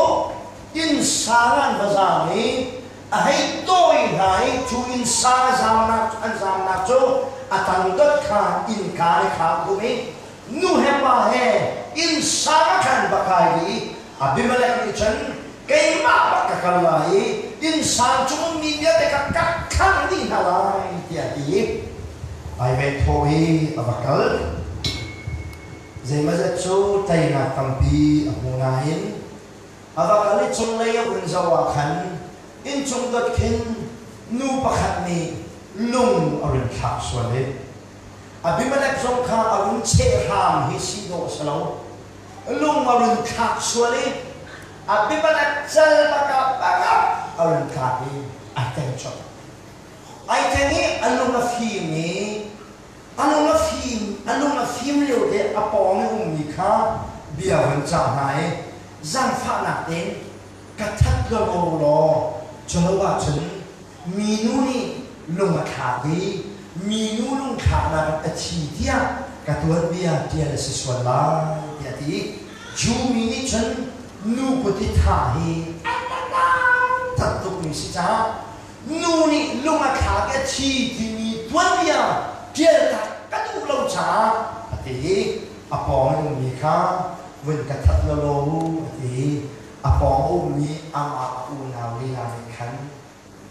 innsang ah an va zaam i a hei tawi hna i cu innsang a zamnak an zamnak cu a tangdot kha innka nih kha a kum i nu he pa he innsang ah khan va kai dih i Abimelek nih cun keimah bak ka kal lai i innsang cung ummi vialte kha ka khangh dih hna lai tiah a ti i ai ve thawh i a va kal. Zeimawzat cu teinak tampi a hmu nain a va kal i cunglei a vun zoh ah khan inncung dot khin nu pakhat nih lung a run thlak sual i Abimelek zong kha a run cheh hram hi si dawh a si lo. Lung a run thlak sual i Abimelek cal bakah pakhat a run thlak i ai teng colh. Ai teng i a lung a fim i A lung a fim, a lung a fim lio te a pawng i ummi kha bia hun cah hna i zaangfahnak tein ka that lawlaw law culo ahcun minu nih lung a thlak i minu lungthlaknak in a thi tiah ka tuanbia ṭial a si sual lai tiah a ti i Jew mi nih cun nu kut i thah hi an rak tukmi si caah Nu nih lung a thlak i a thi timi tuanbia ṭial tak ka duh lo caah a ti i a pawng i ummi kha vun ka that lawlaw u a ti i a pawng a ummi amah a unau lila nih khan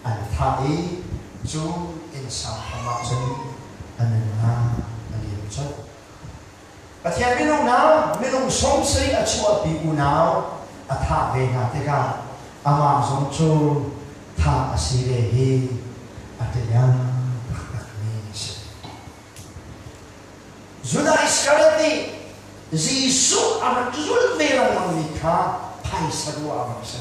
an thah. thah i cu innsang hram ah cun a nunnak a liam colh. Pathian minung hna minung 70 a chuahpi unau a thah ve hna tikah amah zong cu thah a si ve hi a tiang taktakmi a si. Judah Iskariot nih Jesuh a rak zulh ve lengmangmi kha phaisa ruah a rak si.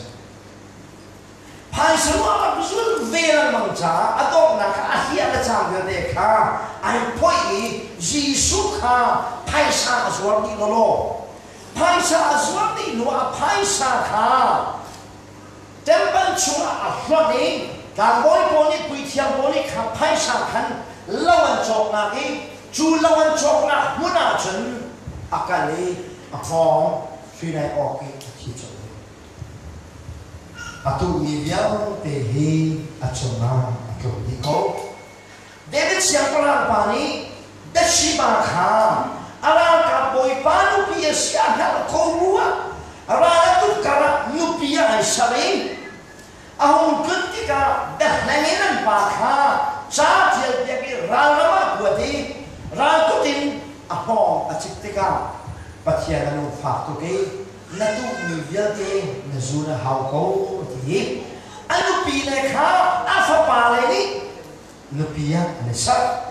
Phaisa ruah rak zulh ve lengmang caah a donghnak ah a hliah le cang vialte kha ai phoih i Jesuh kha phaisa a zuar dih lawlaw. Phaisa a zuar dih hnu ah a phaisa kha temple chungah a hlonh i tlangbawi pawl nih puithiam pawl nih kha phaisa khan lo an cawknak i cu lo an cawknak hmun ah cun a kal i a hngawng hri nai awk i a thi colh ve. A tuhmi vialte hi a cungah a tlung dih ko. David siangpahrang pa nih Bathsheba kha a ralkap bawipa nupi a si a hngalh ko bu ah ral a tuk karah nupi ah ai ser i a hung tlun tikah biahleng in an pa kha ca ṭialpiak i ralram ah kuat i ralkut in a hngawng a cik tikah Pathian a lungfak tuk i na tuhmi vialte na zun a hau ko a ti i a nupi le kha a fapale nih nupi ah an i serh.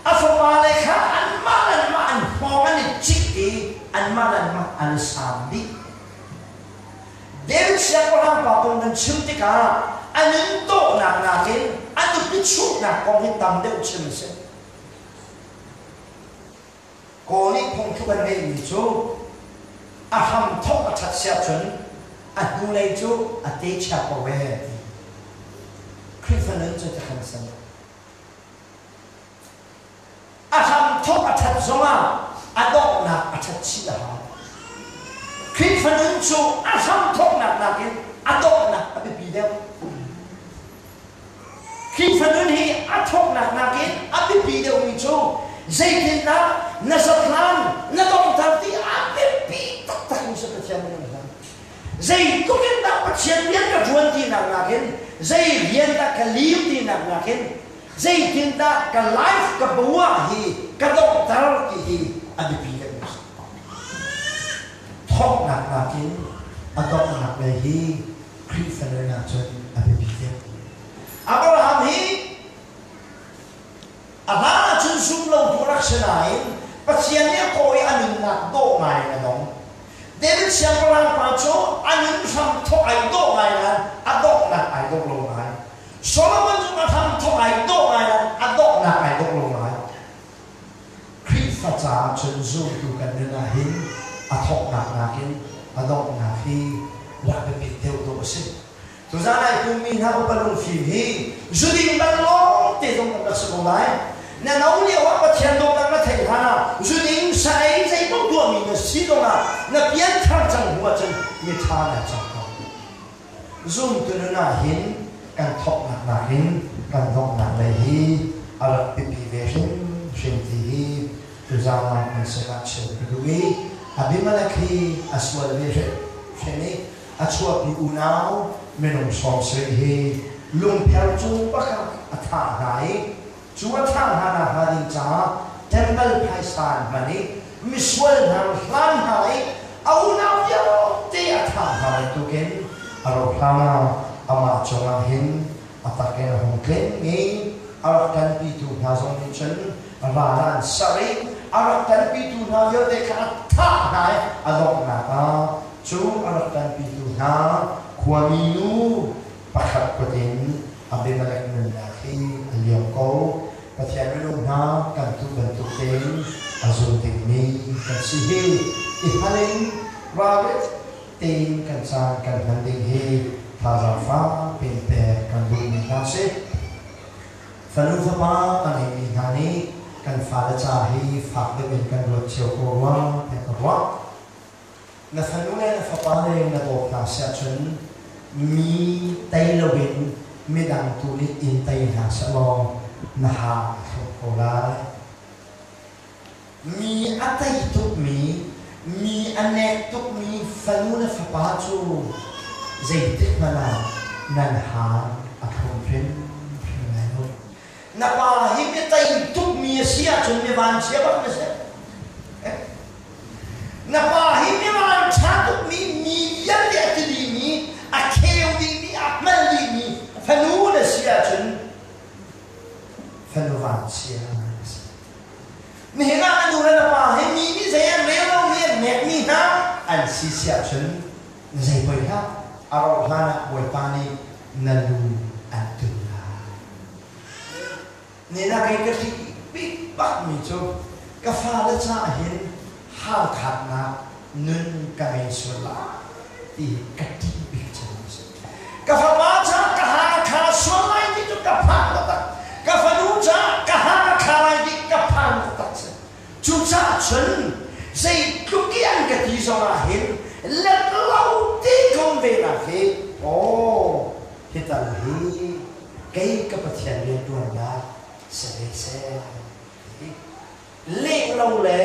A fapale kha anmah le anmah an hngawng an i cik i anmah le anmah an i saam dih. David siangpahrang pa kong kan chim tikah a nun tawhnak nakin a nupi chuhnak kong hi tam deuh chim a si. Kawl nih phungthluk an ngeihmi cu a hramthawk a ṭhat si ahcun a hnulei cu a te chia ko ee ti. Khrihfa nun cu tikhan a si lo. A hramthawk a ṭhat zongah a donghnak a ṭhat chih a hau. Khrihfa nun cu a hramthawknak nakin a donghnak a biapi deuh. Khrihfa nun hi a thawknak nakin a biapi deuhmi cu zeitindah na zathlan na donghter ti a biapi taktakmi si Pathian minung hna. Zeitluk in dah Pathian rian ka ṭuan tinak nakin zei rian dah ka lim tinak nakin zeitindah ka life ka buah hi ka donghter ti hi a biapi deuhmi si. Thawknak nakin a donghnak lei hi Khrihfa nun ahcun a biapi deuh. Abraham hi a hlan ahcun zum lotu a rak si nain Pathian nih a kawh i a nunnak dawh ngai in a dong. David siangpahrang pa cu a nun hram thawk ai dawh ngai nain a donghnak ai dawh lo ngai. Solomon cu a hram thawk ai dawh ngai nain a donghnak ai dawh lo ngai. Khrihfa caah cun zumtu kan nun ahhin a thawknak nakin a donghnak hi rak biapit deuh dawh a si. Tuzaan ai pummi hna upa lungfim hi zuding bal lawngte zong kan rak si ko lai. Na no lio ah Pathian dawtnak na theih hlan ah zuding sa ei zeipaoh tuahmi na si zongah na pianthar cang hnu ahcun miṭha na cang ko. Zumtu nun ahhin kan thawknak nakin kan donghnak lei hi a rak biapi ve hrimhrim ti hi tuzaan ah nan sinah chim ka duh i Abimelek hi a sual ve hrimhrim i a chuahpi unau minung 70 hi lungpher cung pakhat a thah hna i Cu a thah hna nakhnga ding caah temple phaisa an hman i misual hna hlan hna i a unau vialte a thah hna bantukin a rauhhlan ah amah cungah hin a tak in a hung tling i a rak ṭanpitu hna zong nih cun ral ah an ser i a rak ṭanpitu hna vialte kha a thah hna i a donghnak ah cu a rak ṭanpitu hna khuami nu pakhat kut in Abimelek nunnak hi a liam ko. Pathian minung hna kan tuh bantuk tein a zul dingmi kan si hi i hngal in ralring tein kan caan kan hman ding hi thazaang fak piin pek kan duhmi hna si. Fanu fapa a ngeimi hna nih kan fale ca hi fak deuh in kan ruat cio ko rua tiah ka ruah. Na fanu le na fapa le na dawt hna si ahcun mi tei loin midang tu nih in tei hna sehlaw na ha a thlum ko lai. Mi a tei tukmi, mi a nek tukmi fanu le fapa cu zeitik hmanh ah nan ha a thlum hrimhrim. Na pa hi mi tei tukmi a si ahcun mi vanchia bak na si. Na pa hi mi vanṭha tukmi, mi vialte a ti dihmi, a kheu dihmi, a hngal dihmi fanu na si ahcun fanu vanchia na si. Nihin ah na nu le na pa hi mi nih zei an rel lomi an nekmi hna an si si ahcun na zei poi hlah, a rauh hlan ah Bawipa nih na lu an tun lai. Nihin ah kei ka ṭih bik bakmi cu ka fale caah hin halkhatnak nun ka ngei sual lai ti hi ka ṭih bik cem a si. Ka fapa caah ka ha a kha sual lai ti cu ka phang taktak. Ka fanu caah ka ha a kha lai ti ka phang taktak si. Cucaah cun zeitluk i an ka ti zongah hin let lo ti ko ve nak hi aw hi tal hi kei ka Pathian rianṭuannak si ve seh ti leh lo le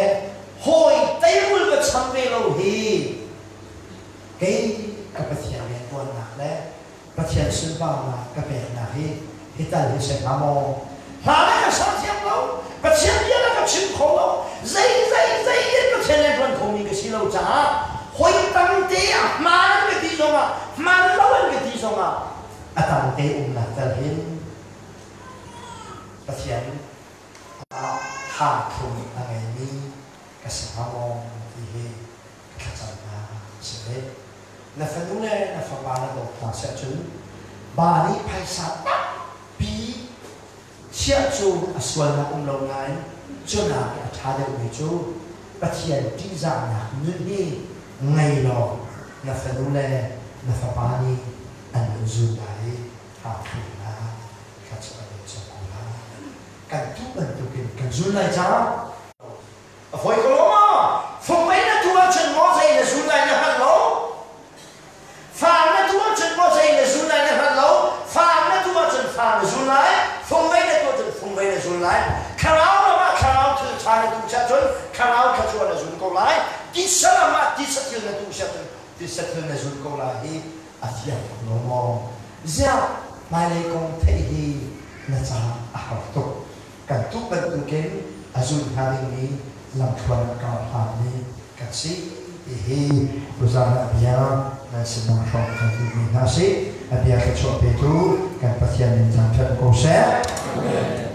hawi teirul va cham ve lo hi kei ka Pathian rianṭuannak le Pathian sunparnak ka peknak hi hi tal hi si hnga maw? Hla le ka sa thiam lo, Pathian bia le ka chim kho lo, zei zei zei in Pathian rianṭuan khomi ka si lo caah hawi tangte ah hmaan an ka ti zongah hmaan lo an ka ti zongah a tangte umnak tal hin Pathian ah hangthlum a ngeimi ka si hnga maw ti hi ka thlacamnak a si ve. Na fanu le na fapa na dawt hna si ahcun ba nih phaisa tampi chiah cu a sualnak um lo nain cu nakin a ṭha deuhmi cu Pathian ṭihzahnak nun hi ngei law na fanu le na fapa nih an nun zul lai i hangthlumnak thluachuah an in cawk ko lai. Kan tuh bantukin kan zul lai caah a fawi ko lo maw? Fungmei na tuh ahcun maw zei na zul lai na hngalh lo? Faang na tuh ahcun maw zei na zul lai na hngalh lo? Faang na tuh ahcun faang na zul lai, fungmei na tuh ahcun fungmei na zul lai. Thlarau ram ah thlarau thil ṭha na tuh ahcun thlarau thluachuah na zul ko lai. Titsa ram ah titsa thil na tuh ahcun titsa thil na zul ko lai hi a fiang tuk lo maw? Ziah hmailei kong theih hi na caah a har tuk. Kan tuh bantukin a zul hnga dingmi lamthluan a kar hlanmi kan si ti hi tuzaan ah bia nan sinah hrawm kan duhmi hna si. A bia thluachuah petu kan Pathian min thangṭhat ko seh.